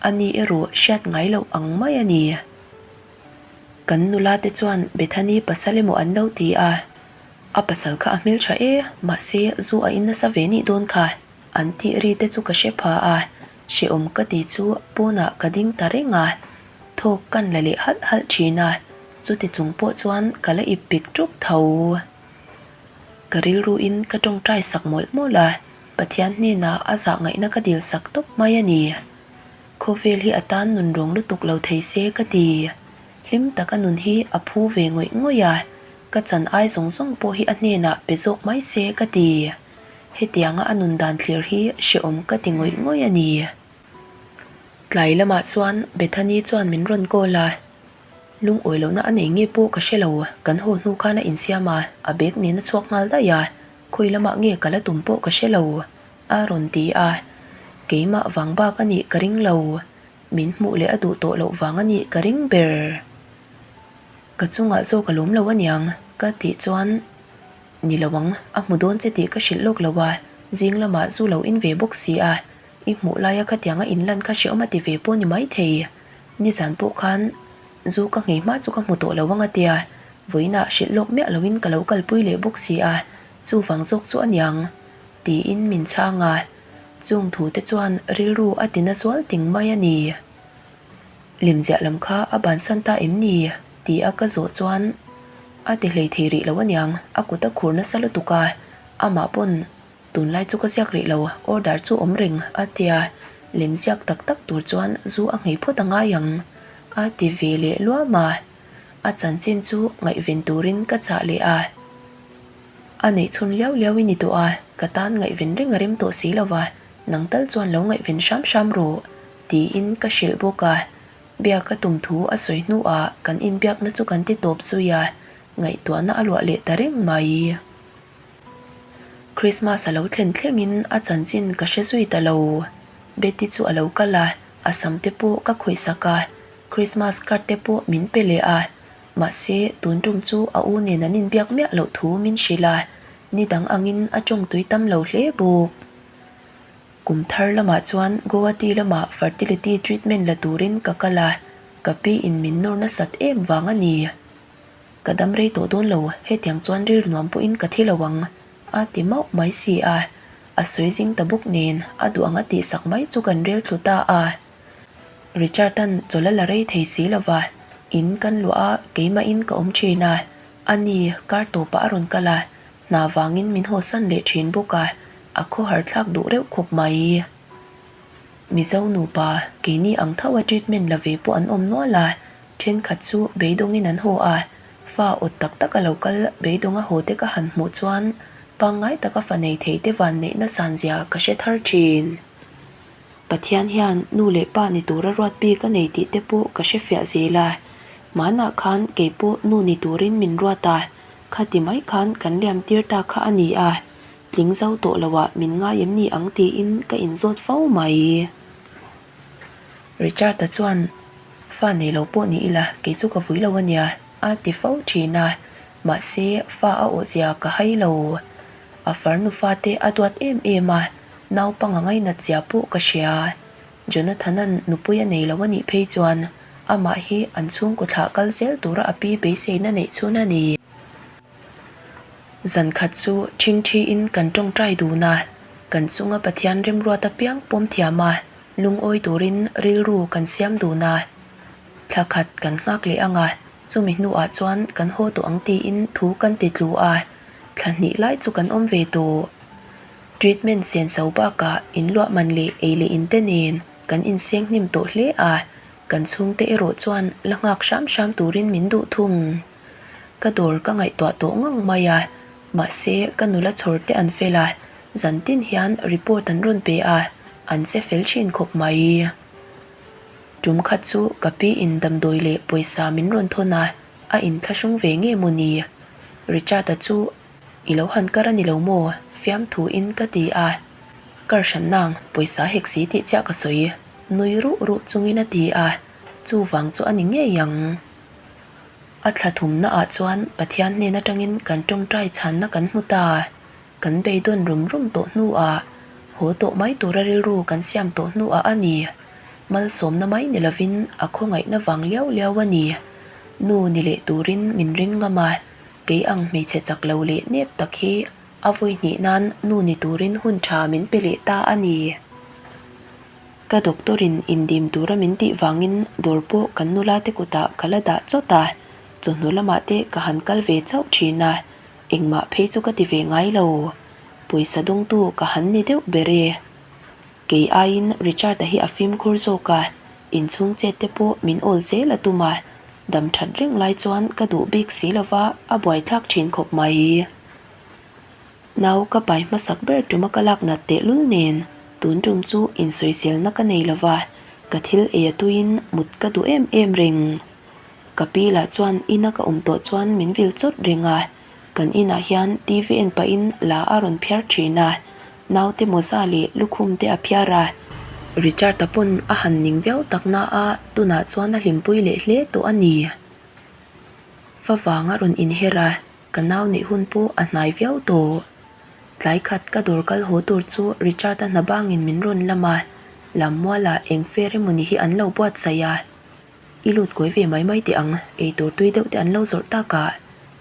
a ni erawh hriat ngai loh ang mai a ni. Kan nula te chuan Bethany pasal emaw an lo ti a, a pasal kha a hmeltha e, mahse zu a in nasa ve nih dawn kha an tih ri te chu ka hre pha a, hrehawm ka ti chu pawnah ka ding ta reng a, thawk kan la leh halh halh thin a. Chuti chung pawh chuan ka la ip pik ṭup tho. Ka rilruin ka ṭawngṭai sak mawlh mawlh a, Pathian hnenah a zah ngaihna ka dil sak tawp mai a ni. Khawvel hi a tan nun rawng lutuk lo thei se ka ti. Hlim taka nun hi a phu ve ngawih ngawih a, ka chan ai zawng zawng pawh hi a hnenah pe zawk mai se ka ti. Hetianga a nun dan thlir hi hrehawm ka ti ngawih ngawih a ni. Tlai lamah chuan Bethany chuan min rawn call a, lungawi lohna a nei nge pawh ka hre lo, kan haw hnu khan a insiam a, a bag nen a chhuak nghal daih a, khawi lamah nge ka la tum pawh ka hre lo, a rawn ti a. Keimah vang bak a nih ka ring lo, min hmuh leh a duh tawh loh vang a nih ka ring ber. Ka chungah zawk a lawm lo aniang ka tih chuan Ni lo ang, a hmu dawn che tih ka hrilh lawk lo a, zing lamah zu lo in ve bawk si a, i hmuh laia khatianga in lan kha hrehawm a ti ve pawh ni maithei. Nizan pawh khan zu ka nghei hma chu ka hmu tawh lo ang a tia, vawiinah hrilh lawk miah loin ka lo kalpui leh bawk si a, chuvang zawk chu aniang tiin min chhang a, chung thu te chuan rilru a ti na zual ting mai a ni. Lemziah lam kha a bansan ta em ni? Ti a ka zawh chuan a ti hlei thei rih lo aniang, a kut a khur nasa lutuk a, amah pawn tunlai chu ka ziak rih lo, order chu awm reng a tia, lem ziak tak tak tur chuan zu a nghei phawt a ngai ang a ti ve leh luam a, a chanchin chu ngaihven turin ka chah leh a, a neih chhun liau liau i ni tawh a, ka tan ngaihven reng a rem tawh si lo va, nang tal chuan lo ngaihven hram hram rawh tiin ka hrilh bawk a. Biak a tum thu a sawi hnuah kan inbiakna chu kan ti tawp zui a, ngaihtuahna a luah leh ta reng mai. Christmas a lo thlen thlengin a chanchin ka hre zui ta lo. Betty chu a lo kal a, a sam te pawh ka khawihsak a, Christmas card te pawh min pe leh a. Mahse, tun tum chu a u nen an inbiak miah loh thu min hrilh a, ni dang angin a tawngtui tam lo hle bawk. Kum thar lamah chuan Guwahati lamah fertility treatment la turin ka kal a, ka pi in min nawr nasat em vang a ni. Ka dam rei tawh dawn lo, hetiang chuan rilru nuam pawhin ka thi lo ang, a ti mauh mai si a. A sawi zing ta bawk nen, a duh ang a tihsak mai chu kan rel thlu ta a. Richard-a'n chawlh a la rei thei si lo va, in kan luah a, keimahin ka awm thin a, a ni, kar tawpah a rawn kal a, Hna vangin min hawsan leh thin bawk a, a khawhar thlak duh reuh khawp mai. Mizo nupa, keini ang tho a treatment la ve pawh an awm nual a, thenkhat chu beidawngin an haw a, fa awt tak tak a lo kal beidawnga haw te ka han hmuh chuan pangngai taka fa nei thei te van neihna san zia ka hre thar thin. Pathian hian nu leh pa ni tura ruat bik a nei tih te pawh ka hre fiah zel a, hmanah khan kei pawh nu ni turin min ruat a, Khati mai khan kan liam tir ta kha a ni a, tling zo tawh lo ah min ngai em ni ang tiin ka inzawt fo mai. Richard-a chuan, Fa nei lo pawh ni ila, kei chu ka vui lo a nia, a ti fo thin a, mahse fa a awhzia ka hai lo. A farnu fate a duat em em a, naupang a ngainat zia pawh ka hria. Jonathan-a'n nupui a nei lo a nih phei chuan amah hi an chhungkaw thlah kal zel tura a pi beiseina neih chhun a ni. Zan khat chu ṭhingṭhiin kan ṭawngṭai dun a, kan chunga Pathian remruat apiang pawm thiam a, lungawi turin rilru kan siam dun a. Thla khat kan nghak leh ang a, chumi hnuah chuan kan haw tawh ang tiin thu kan ti tlu a, thla hnih lai chu kan awm ve tawh. Treatment senso bakah inluah man leh ei leh in te nen kan inseng hnim tawh hle a, kan chhungte erawh chuan la nghak hram hram turin min duh thung. Ka dawr ka ngaihtuah tawh ngang mai a, mahse ka nula chhawr te an fel a, zan tin hian report an rawn pe a, an che fel thin khawp mai. Tum khat chu ka pi in damdawi leh pawisa min rawn thawn a, a inthlahrung ve nge maw ni? Richard-a chu I lo han kar a ni lo maw? Fiamthu in ka ti a. Kar hran nang, pawisa hek si tih chiah ka sawi. Nui ruh ruh chungin a ti a, chuvang chu a ni ngei ang. A thla thumna ah chuan Pathian hnen atangin kan tawngtai chhanna kan hmu ta. Kan beidawn rum rum tawh hnuah, haw tawh mai tura rilru kan siam tawh hnuah a ni. Malsawmna mai ni lovin a khawngaihna vang liau liau a ni. Nu ni leh turin min ring ngam a. Kei ang hmeichhe chak lo leh nep tak hi a vawi hnih nan nu ni turin hun tha min pe leh ta a ni. Ka doctor in indim tura min tih vangin dawr pawh kan nula te kutah ka la dah chawt a. Chawhnu lamah te ka han kal ve chauh thin a, engmah phei chu ka ti ve ngai lo. Pawisa dawngtu ka han ni deuh ber e. Kei aiin Richard-a hi a fimkhur zawk a, inchhung chet te pawh min awl zel a tum a, dam that reng lai chuan ka duh bik si lova a buaithlak thin khawp mai. Nau ka pai hmasak ber tuma ka lak nat tehlul nen tun tum chu insawiselna ka nei lova, ka thil ei a tuiin mut ka duh em em reng. Ka pi lah chuan ina ka awm tawh chuan min vil chawt reng a, kan inah hian TV en pahin la a rawn phiar thin a, naute mawza leh lukhum te a phiar a. Richard-a pawn a han ning viau tak na a, tunah chuan a hlimpui leh hle tawh a ni. Favang a rawn inher a. Ka nau neih hun pawh a hnai viau tawh. Tlai khat ka dawr kal haw tur chu Richard-a hna bangin min rawn lam a, Lammualah eng fair emawni hi an lo buatsaih a. I lut kawi ve mai mai teh ang, eitur tui deuh te an lo zawrh tak ah,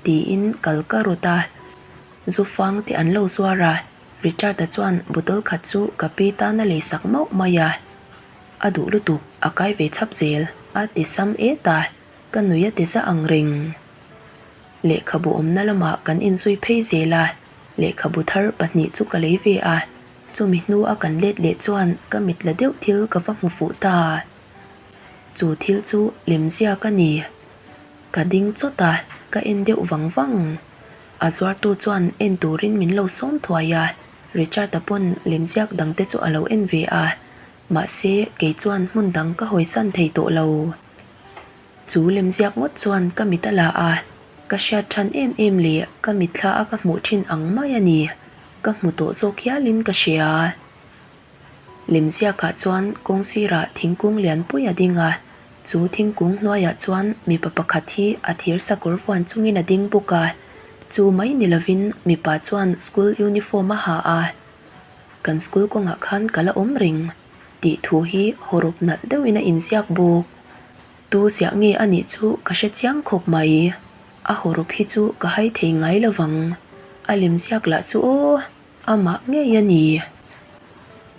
tiin kal ka rawt a. Zu fang te an lo zuar a, Richard-a chuan bottle khat chu ka pi tan a lei sak mauh mai a. A duh lutuk, a kai ve chhap zel, a ti sam et a, ka nui a ti za ang reng. Lehkhabu awmna lamah kan inzui phei zel a, lehkhabu thar pahnih chu ka lei ve a, chumi hnu a kan let leh chuan ka mit la deuh thil ka va hmu fuh ta. Chu thil chu lemziak a ni. Ka ding chawt a, ka en deuh vang vang. A zuartu chuan en turin min lo sawm thuai a, Richard-a pawn lemziak dangte chu a lo en ve a, mahse kei chuan hmun dang ka hawisan thei tawh lo. Chu lemziak ngawt chuan ka mit a la a, ka hriat than em em leh ka mitthla a ka hmuh thin ang mai a ni. Ka hmu tawh zawk hialin ka hria. Lemziakah chuan kawng sirah thingkung lianpui a ding a, chu thingkung hnuaiah chuan mipa pakhat hi a thir sakawr vuan chungin a ding bawk a, chu mai ni lovin mipa chuan school uniform a ha a. Kan school kawngah khan ka la awm reng tih thu hi hawrawp nalh deuhin a inziak bawk. Tu ziah nge a nih chu ka hre chiang khawp mai. A hawrawp hi chu ka hai thei ngai lo vang. A lem ziak lah chu aw, amah ngei a ni.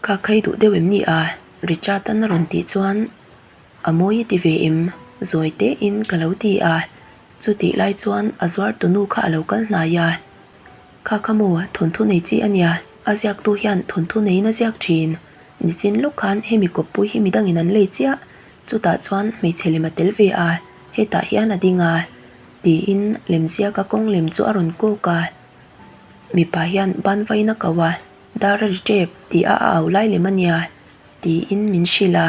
Ka khai duh deuh em ni a? Richard-a'n a rawn tih chuan a mawi i ti ve em? Zawi tein ka lo ti a. Chutih lai chuan a zuartunu kha a lo kal hnai a. Kha kha maw, thawnthu nei chi a nia, a ziaktu hian thawnthu neiin a ziak thin. Nichin lawk khan hemi kawppui hi midangin an lei chiah, chutah chuan hmeichhe lem a tel ve a, hetah hian a ding a, tiin lemziaka kawng lem chu a rawn kawk a. Mipa hian ban vain a ko a, dar a ri tep tih a a au lai lem a nia, tiin min hrilh a.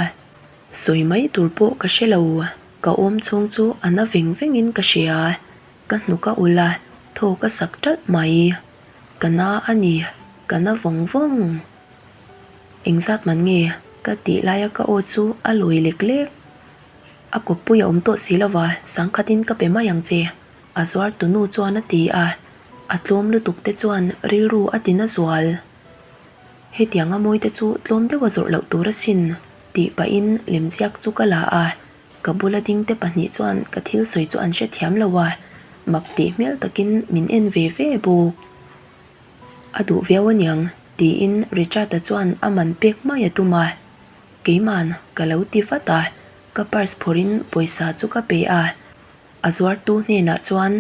Sawi mai tur pawh ka hre lo, ka awm chhung chu a na veng vengin ka hria. Ka hnuk a ulh a, thaw ka sak ṭalh mai. Ka na a ni, ka na vawng vawng. Engzat man nge? Ka tih laia ka aw chu a lawi lek lek. A kawppui a awm tawh si lova, sangkhatin ka pe mai ang che, a zuar tunu chuan a ti a. A tlawm lutuk te chuan rilru a ti na zual. Hetianga mawi te chu tlawm deuha zawrh loh tur asin, tih pahin lemziak chu ka la a. Ka bula dingte pahnih chuan ka thil sawi chu an hrethiam lo a, mak tih hmel takin min en ve ve bawk. A duh viau aniang, tiin Richard-a chuan a man pek mai a tum a. Keiman ka lo ti vat a, ka purse phawrhin pawisa chu ka pe a. A zuartu hnenah chuan,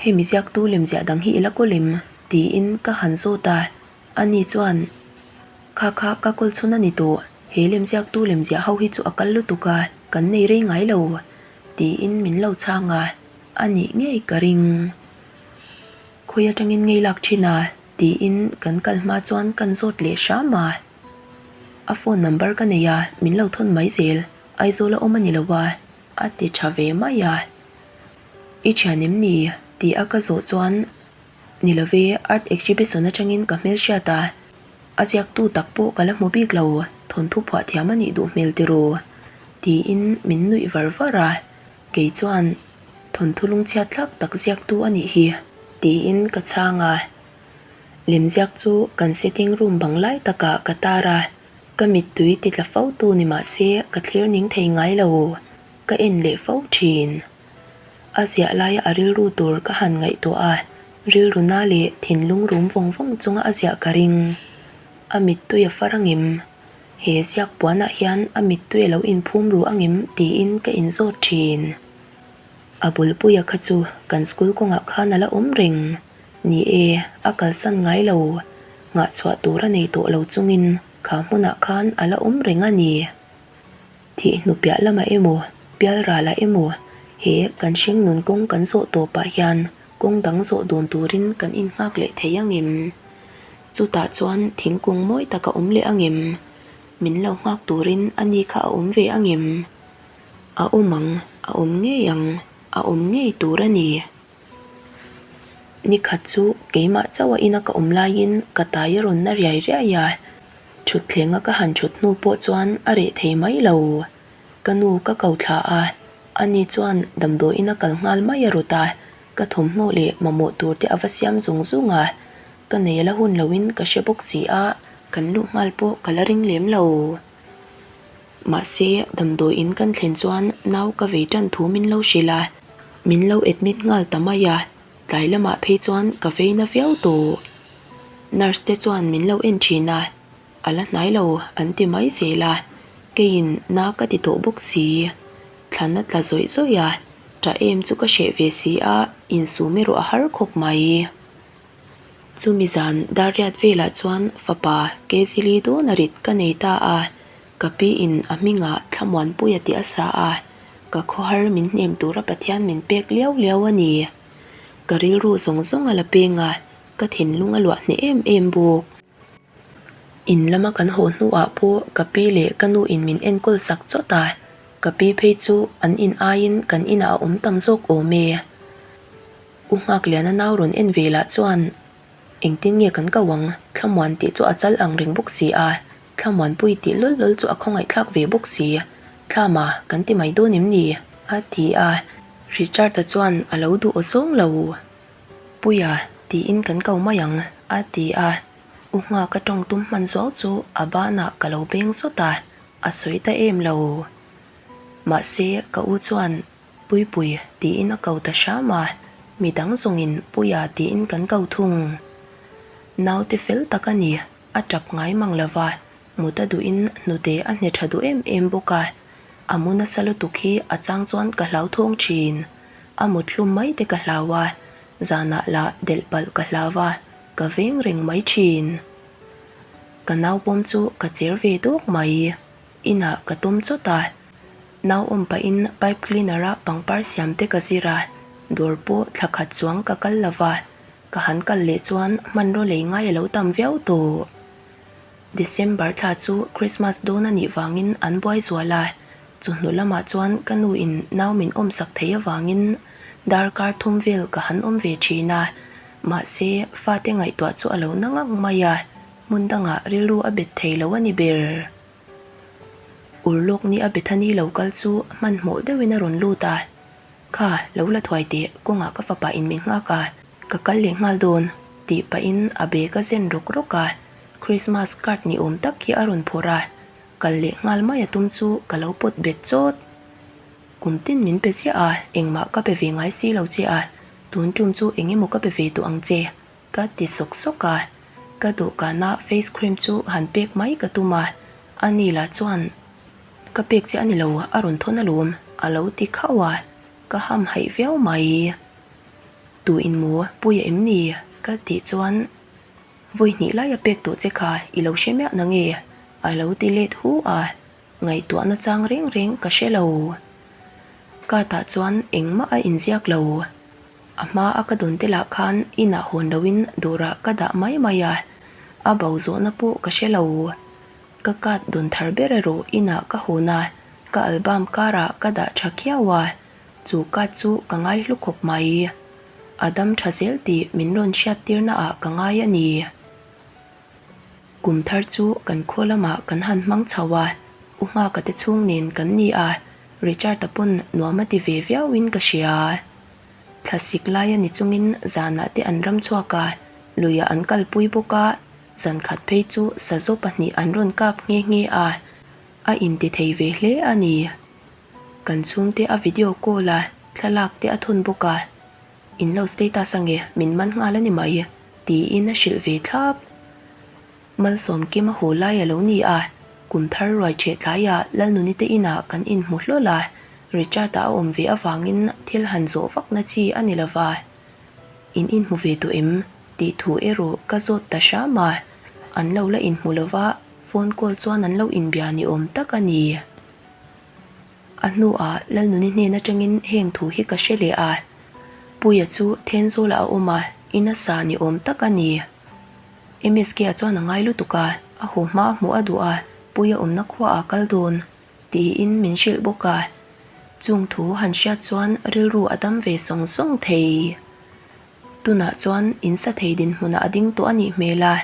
Hemi ziaktu lemziah dang hi i la kawl em? tiin ka han zawt a. Ani chuan, Kha kha ka kawl chhun a ni tawh, he lemziaktu lemziah ho hi chu a kal lutuk a, kan nei rei ngai lo, tiin min lo chhang a, a nih ngei ka ring. Khawi atangin ngei lak thin a? tiin kan kal hma chuan kan zawt leh hram a. A phone number ka nei a, min lo thawn mai zel, Aizawl a awm a ni lo a, a ti tha ve mai a. I thian em ni? ti a ka zawh chuan Ni love, Art Exhibition atangin ka hmelhriat a, a ziaktu tak pawh ka la hmu bik lo, thawnthu phuah thiam a nih duh hmel tiraw? tiin min nuih var var a, kei chuan thawnthu lungchhiat thlak tak ziaktu a nih hi. Tiin ka chhang a, lemziak chu kan sitting room bang lai takah ka tar a, ka mittui ti tla fo tu ni mah se ka thlir ning thei ngai lo, ka en leh fo thin. A ziah laia a rilru tur ka han ngaihtuah a, rilru na leh thinlung rum vawng vawng chunga a ziah ka ring. A mittui a far angem? He ziak puanah hian a mittui a lo inphum ru angem tiin ka inzawt thin. A bulpuia kha chu kan school kawngah khan a la awm reng. Ni e, a kalsan ngai lo. Nghahchhuah tur a nei tawh lo chungin kha hmunah khan a la awm reng a ni. Thih hnu piah lamah emaw, pial ralah emaw, he kan hringnun kawng kan zawh tawpah hian kawng dang zawh dun turin kan innghak leh thei ang em? Chutah chuan thingkung mawi tak a awm leh ang em? Min lo nghak turin a ni kha a awm ve ang em? A awm ang, a awm ngei ang, a awm ngei tur a ni. Ni khat chu keimah chauh a ina ka awm laiin ka tai a rawn na riai riai a, thutthleng a ka han thut hnu pawh chuan a reh thei mai lo. Ka nu ka ko thla a, ani chuan damdawiin a kal nghal mai a rawt a, ka thawmhnaw leh mamawh tur te a va siam zung zung a, ka nei a la hun loin ka hre bawk si a, kan luh nghal pawh ka la ring lem lo. Mahse, damdawiin kan thlen chuan nau ka vei tan thu min lo hrilh a, min lo admit nghal ta mai a, tlai lamah phei chuan ka vei na viau tawh. Nurse te chuan min lo en thin a, a la hnai lo an ti mai zel a, keiin na ka ti tawh bawk si. Thlan a tla zawih zawih a, tah em chu ka hreh ve si a, insum erawh a har khawp mai. Chumi zan Dariat velah chuan fapa Kezili dawn a rit ka nei ta a, ka pi in a hmingah Thlamuanpuia tih a sa a, ka khawhar min hnem tura Pathian min pek liau liau a ni. Ka rilru zawng zawng a la peng a, ka thinlung a luah hneh em em bawk. In lama kan haw hnuah pawh ka pi leh ka nu in min enkawl sak chawt a, ka pi phei chu an in aiin kan inah a awm tam zawk awm e. U Nghakliana nau rawn en ve lah chuan engtin nge kan ko ang, Thlamuan tih chu a chal ang reng bawk si a, Thlamuanpui tih lawl lawl chu a khawngaihthlak ve bawk si, Thlama kan ti mai dawn em ni? a ti a, Richard-a chuan a lo duh aw zawng lo. Puia tiin kan ko mai ang a ti a, U Nghaka tawng tum hman zuau chu a banah ka lo beng zawt a, a sawi ta em lo. Mahse ka u chuan Puipui tiin a ko ta hram a, midang zawngin Puia tiin kan ko thung. Naute fel tak a ni, a tap ngai mang lo va, mut a duhin hnute a hne tha duh em em bawk a, a mu nasa lutuk hi a chang chuan ka hlauthawng thin. A mut hlum mai te ka hlau a, zanah lah delh palh ka hlau a, ka veng reng mai thin. Ka naupawm chu ka cher ve dawk mai. Inah ka tum chawt a. Nau awm pahin pipe cleaner a pangpar siam te ka zir a, dawr pawh thla khat chuang ka kal lo va, ka han kal leh chuan hmanraw lei ngai a lo tam viau tawh. December thla chu Christmas dawn a nih vangin an buai zual a, chawhnu lamah chuan ka nu in nau min awm sak thei avangin darkar thum vel ka han awm ve thin a, mahse fate ngaihtuah chu a lo na ngang mai a, hmun dangah rilru a bet thei lo a ni ber. Urlawk ni a Bethany lo kal chu hmanhmawh deuhin a rawn lut a, Kha, lo la thuai teh, kawngah ka fapa in min nghak a, ka kal leh nghal dawn, tih pahin a bag a zen rawk rawk a, Christmas card ni awm tak hi a rawn phawrh a, kal leh nghal mai a tum chu ka lo pawt bet chawt. Kum tin min pe chiah a, engmah ka pe ve ngai si lo che a, tun tum chu eng emaw ka pe ve tawh ang che, Ka ti sawk sawk a, ka dawhkana face cream chu han pek mai ka tum a, ani lah chuan ka pek che a ni lo a rawn thawn alawm a lo ti khauh a, ka ham haih viau mai. Tu in maw Puia em ni? ka tih chuan vawi hnih lai a pek tawh che kha i lo hre miah na nge? a lo ti let hu a, ngaihtuahna chang reng reng ka hre lo. Ka tah chuan engmah a inziak lo. A hma a ka dawn te lah khan inah hawn loin dawrah ka dah mai mai a, a bo zawhna pawh ka hre lo. Ka card dawn thar ber erawh inah ka hawn a, ka album karah ka dah tha khiau a, chu card chu ka ngai hlu khawp mai. A dam tha zel tih min rawn hriat tirna ah ka ngai a ni. Kum thar chu kan khaw lamah kan han hmang chho a, U Nghaka te chhung nen kan ni a, Richard-a pawn nuam a ti ve viauin ka hria. Thlasik lai a ni chungin zanah te an ram chhuak a, luiah an kalpui bawk a, zan khat phei chu sazaw pahnih an rawn kap nghe nghe a, a inti thei ve hle a ni. Kan chhungte a video call a, thlalak te a thawn bawk a, in lo status ange min man nghal a ni mai tiin a hrilh ve thlap. Malsawmkim a haw lai a lo ni a, kum thar ruai chheh tlaiah Lalnuni te inah kan inhmu hlawl a. Richard-a a awm ve avangin thil han zawh vakna chi a ni lova. In inhmu ve tawh em? tih thu erawh ka zawt ta hram a, an lo la inhmu lova phone call chuan an lo inbia ni awm tak a ni. A hnuah Lalnuni hnen atangin heng thu hi ka hre leh a, Puia chu Thenzawlah a awm a, in a sa ni awm tak a ni. MSK-a chuan a ngai lutuk a, a haw hma a hmuh a duh a, Puia awmna khuaah a kal dawn tiin min hrilh bawk a. Chung thu han hriat chuan rilru a dam ve sawng sawng thei. Tunah chuan in sa thei dinhmunah a ding tawh a nih hmel a,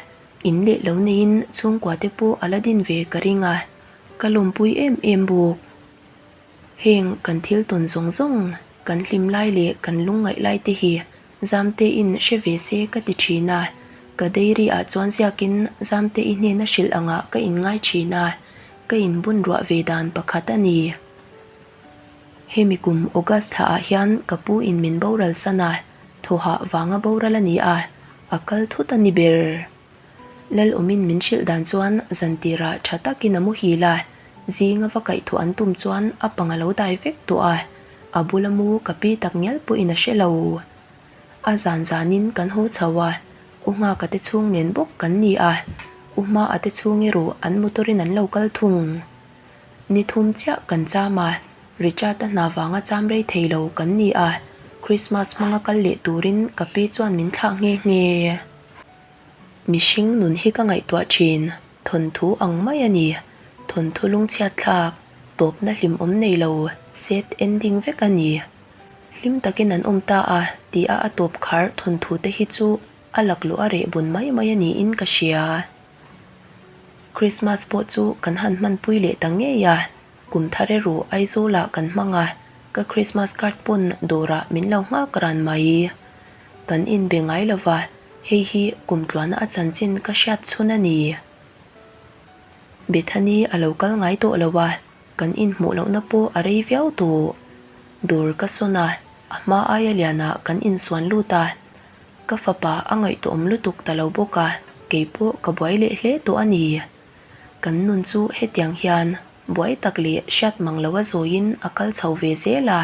in leh lo neiin chhungkua te pawh a la din ve ka ring a. Ka lawmpui em em bawk. Heng kan thil tawn zawng zawng, kan hlim lai leh kan lungngaih lai te hi Zamtein hre ve se ka ti thin a. Ka diary ah chuan ziakin Zamtei hnena hrilh angah ka inngai thin a, ka inbun ruah ve dan pakhat a ni. Hemi kum August thla ah hian ka pu in min boral san a, thawhah vanga boral a ni a, a kal thut a ni ber. Lalawmin min hrilh dan chuan zantirah tha takin a muhil a, zinga va kaihthawh an tum chuan a pang a lo dai vek tawh a, a bula mu ka pi tak ngial pawhin a hre lo. A zan zanin kan haw chho a, U Nghaka te chhung nen bawk kan ni a, U Hmaa te chhung erawh an motor-in an lo kal thung. Ni thum chiah kan cham a, Richard-a hna vanga cham rei thei lo kan ni a, Christmas hmanga kal leh turin ka pi chuan min thlah nghe nghe. Mihring nun hi ka ngaihtuah thin, thawnthu ang mai a ni. Thawnthu lungchhiat thlak, tawpna hlimawm nei lo, sad ending vek a ni. Hlim takin an awm ta a, tia a tawp khar thawnthu te hi chu a lakluh a reh bun mai mai a niin ka hria. Christmas pawh chu kan han hmanpui leh ta ngei a, kum thar erawh Aizawlah kan hmang a, ka Christmas card pawn dawrah min lo nghak ran mai. Kan inbe ngai lova, hei hi kum tluana a chanchin ka hriat chhun a ni. Bethany a lo kal ngai tawh lo a, kan inhmuh lohna pawh a rei viau tawh. Dawr ka sawn a, a hma aia lianah kan insuan lut a. Ka fapa a ngaihtuahawm lutuk ta lo bawk a, keipawh ka buai leh hle tawh a ni. Kan nun chu hetiang hian buai tak leh hriat mang loa zawiin a kal chho ve zel a,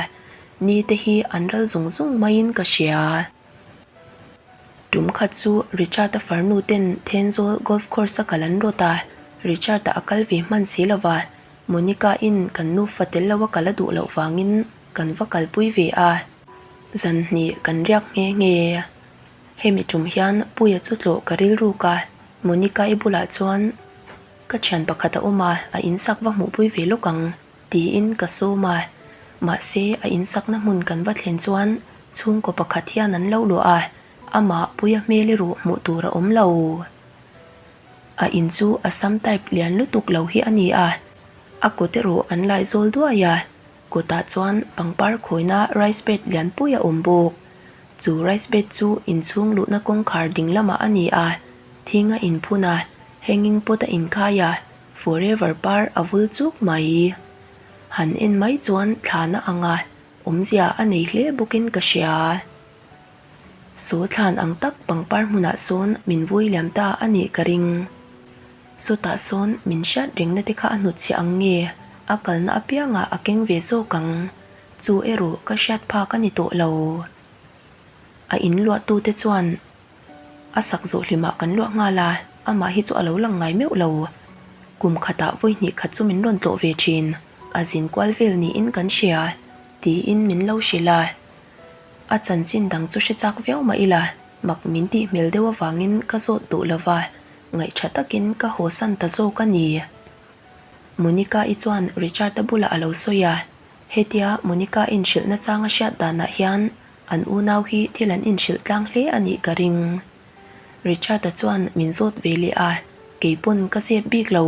ni te hi an ral zung zung maiin ka hria. Tum khat chu Richard-a farnu ten Thenzawl Golf Course-a kal an rawt a, Richard-a a kal ve hman si lova, Monica-in kan nufa tel loa kal a duh loh vangin kan va kalpui ve a. Zan hnih kan riak nghe nghe. Hemi tum hian Puia chu tlawh ka rilruk a, Monica-i bulah chuan ka thian pakhat a awm a, a insak va hmuhpui ve lawk ang tiin ka sawm a. Mahse, a insakna hmun kan va thlen chuan chhungkaw pakhat hian an lo luah a, amah Puia hmel erawh hmuh tur a awm lo. A in chu Assam type lian lutuk lo hi a ni a, a kawt erawh an laizawl duai a, kawtah chuan pangpar khawina rice bed lianpui a awm bawk. Chu rice bed chu inchhung luhna kawngkhar ding lamah a ni a, thing a inphun a, hanging pot a inkhai a, forever par a vul chuk mai. Han en mai chuan thlana anga awmzia a nei hle bawkin ka hria. Saw thlan ang tak pangpar hmunah sawn min vui liam ta a nih ka ring. Sawtah sawn min hriat rengna te kha a hnutchhiah ang nge, a kalna apiangah a keng ve zawk ang. Chu erawh ka hriat phak a ni tawh lo. A in luahtute chuan a sak zawh hlimah kan luah nghal a, amah hi chu a lo lang ngai meuh lo. Kum khatah vawi hnih khat chu min rawn tlawh ve thin, a zin kual vel niin kan hria, tiin min lo hrilh a. A chanchin dang chu hre chak viau mah ila, mak min tih hmel deuh avangin ka zawt duh lo va, ngaihṭha takin ka hawsan ta zawk a ni. Monica-i chuan Richard-a bulah a lo sawi a, hetia Monica inhrilh nachang a hriat danah hian an unau hi thil an inhrilh tlang hle a nih ka ring. Richard-a chuan min zawt ve leh a, kei pawn ka zep bik lo.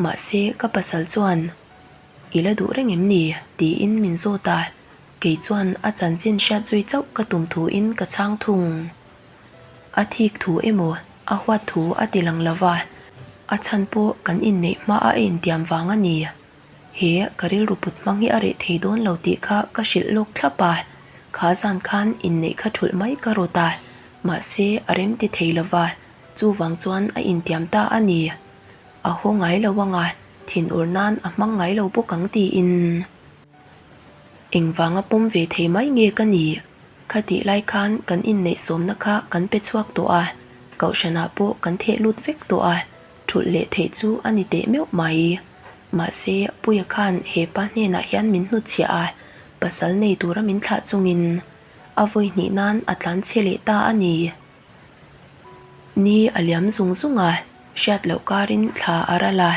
Mahse ka pasal chuan, I la duh reng em ni? tiin min zawt a, kei chuan a chanchin hriat zui chauh ka tum thuin ka chhang thung. A thik thu emaw a huat thu a ti lang lo va, a chhan pawh kan inneih hma a intiam vang a ni. He ka rilru put hmang hi a reh thei dawn lo tih kha ka hrilh lawk thlap a, kha zan khan inneih kha thulh mai ka rawt a, mahse a rem ti thei lo va, chuvang chuan a intiam ta a ni. A haw ngai lo ang a, thinur nan a hmang ngai lo bawk ang tiin. Engvanga pawm ve thei mai nge ka nih? Khatih lai khan kan inneih sawmna kha kan pe chhuak tawh a, kohhranah pawh kan theh lut vek tawh a, thulh leh theih chu a ni teh meuh mai. Mahse, Puia khan he pa hnenah hian min hnutchhiah a, pasal nei tura min thlah chungin a vawi hnih nan a tlan chhe leh ta a ni. Ni a liam zung zung a, hriat loh karin thla a ral a,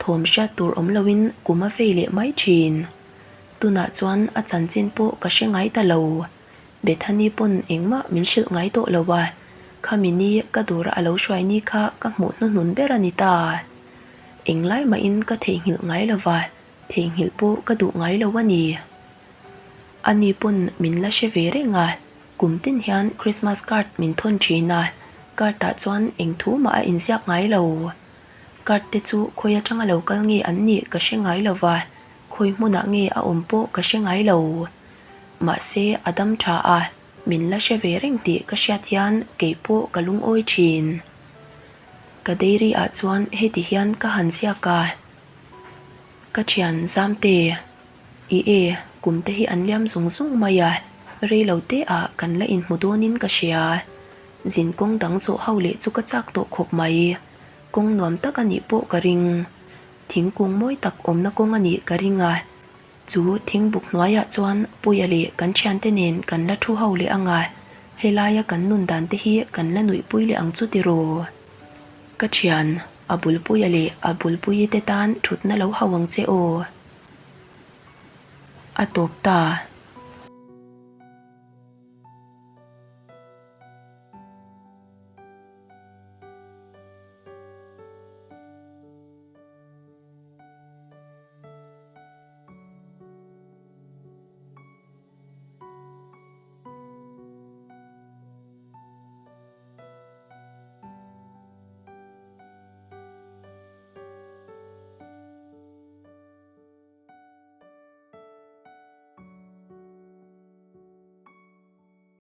thawm hriat tur awm loin kum a vei leh mai thin. Tunah chuan a chanchin pawh ka hre ngai ta lo. Bethany pawn engmah min hrilh ngai tawh lo a, khami ni ka dawra a lo hruai ni kha ka hmuh hnuhnun ber a ni ta. Englai mahin ka theihnghilh ngai lo va, theihnghilh pawh ka duh ngai lo a ni. Ani pawn min la hre ve reng a, kum tin hian Christmas card min thawn thin a, card ah chuan eng thu mah a inziak ngai lo. Card te chu khawi atanga lo kal nge an nih ka hre ngai lo va, khawi hmunah nge a awm pawh ka hre ngai lo. Mahse a dam tha a, min la hre ve reng tih ka hriat hian kei pawh ka lungawi thin. Ka dairy ah chuan heti hian ka han ziak a, Ka thian Zamte, i e, kum te hi an liam zung zung mai a, rei lo te ah kan la inhmu dawnin ka hria. Zin kawng dang zawh ho leh chu ka chak tawh khawp mai. Kawng nuam tak a nih pawh ka ring. Thingkung mawi tak awmna kawng a nih ka ring a. Chu thingbuk hnuaiah chuan Puia leh kan thiante nen kan la thu ho leh ang a, helaia kan nun dan te hi kan la nuihpui leh ang chu tiraw? Ka thian, a bul Puia leh a bulpuii te tan thutna lo hau ang che aw. A tawp ta.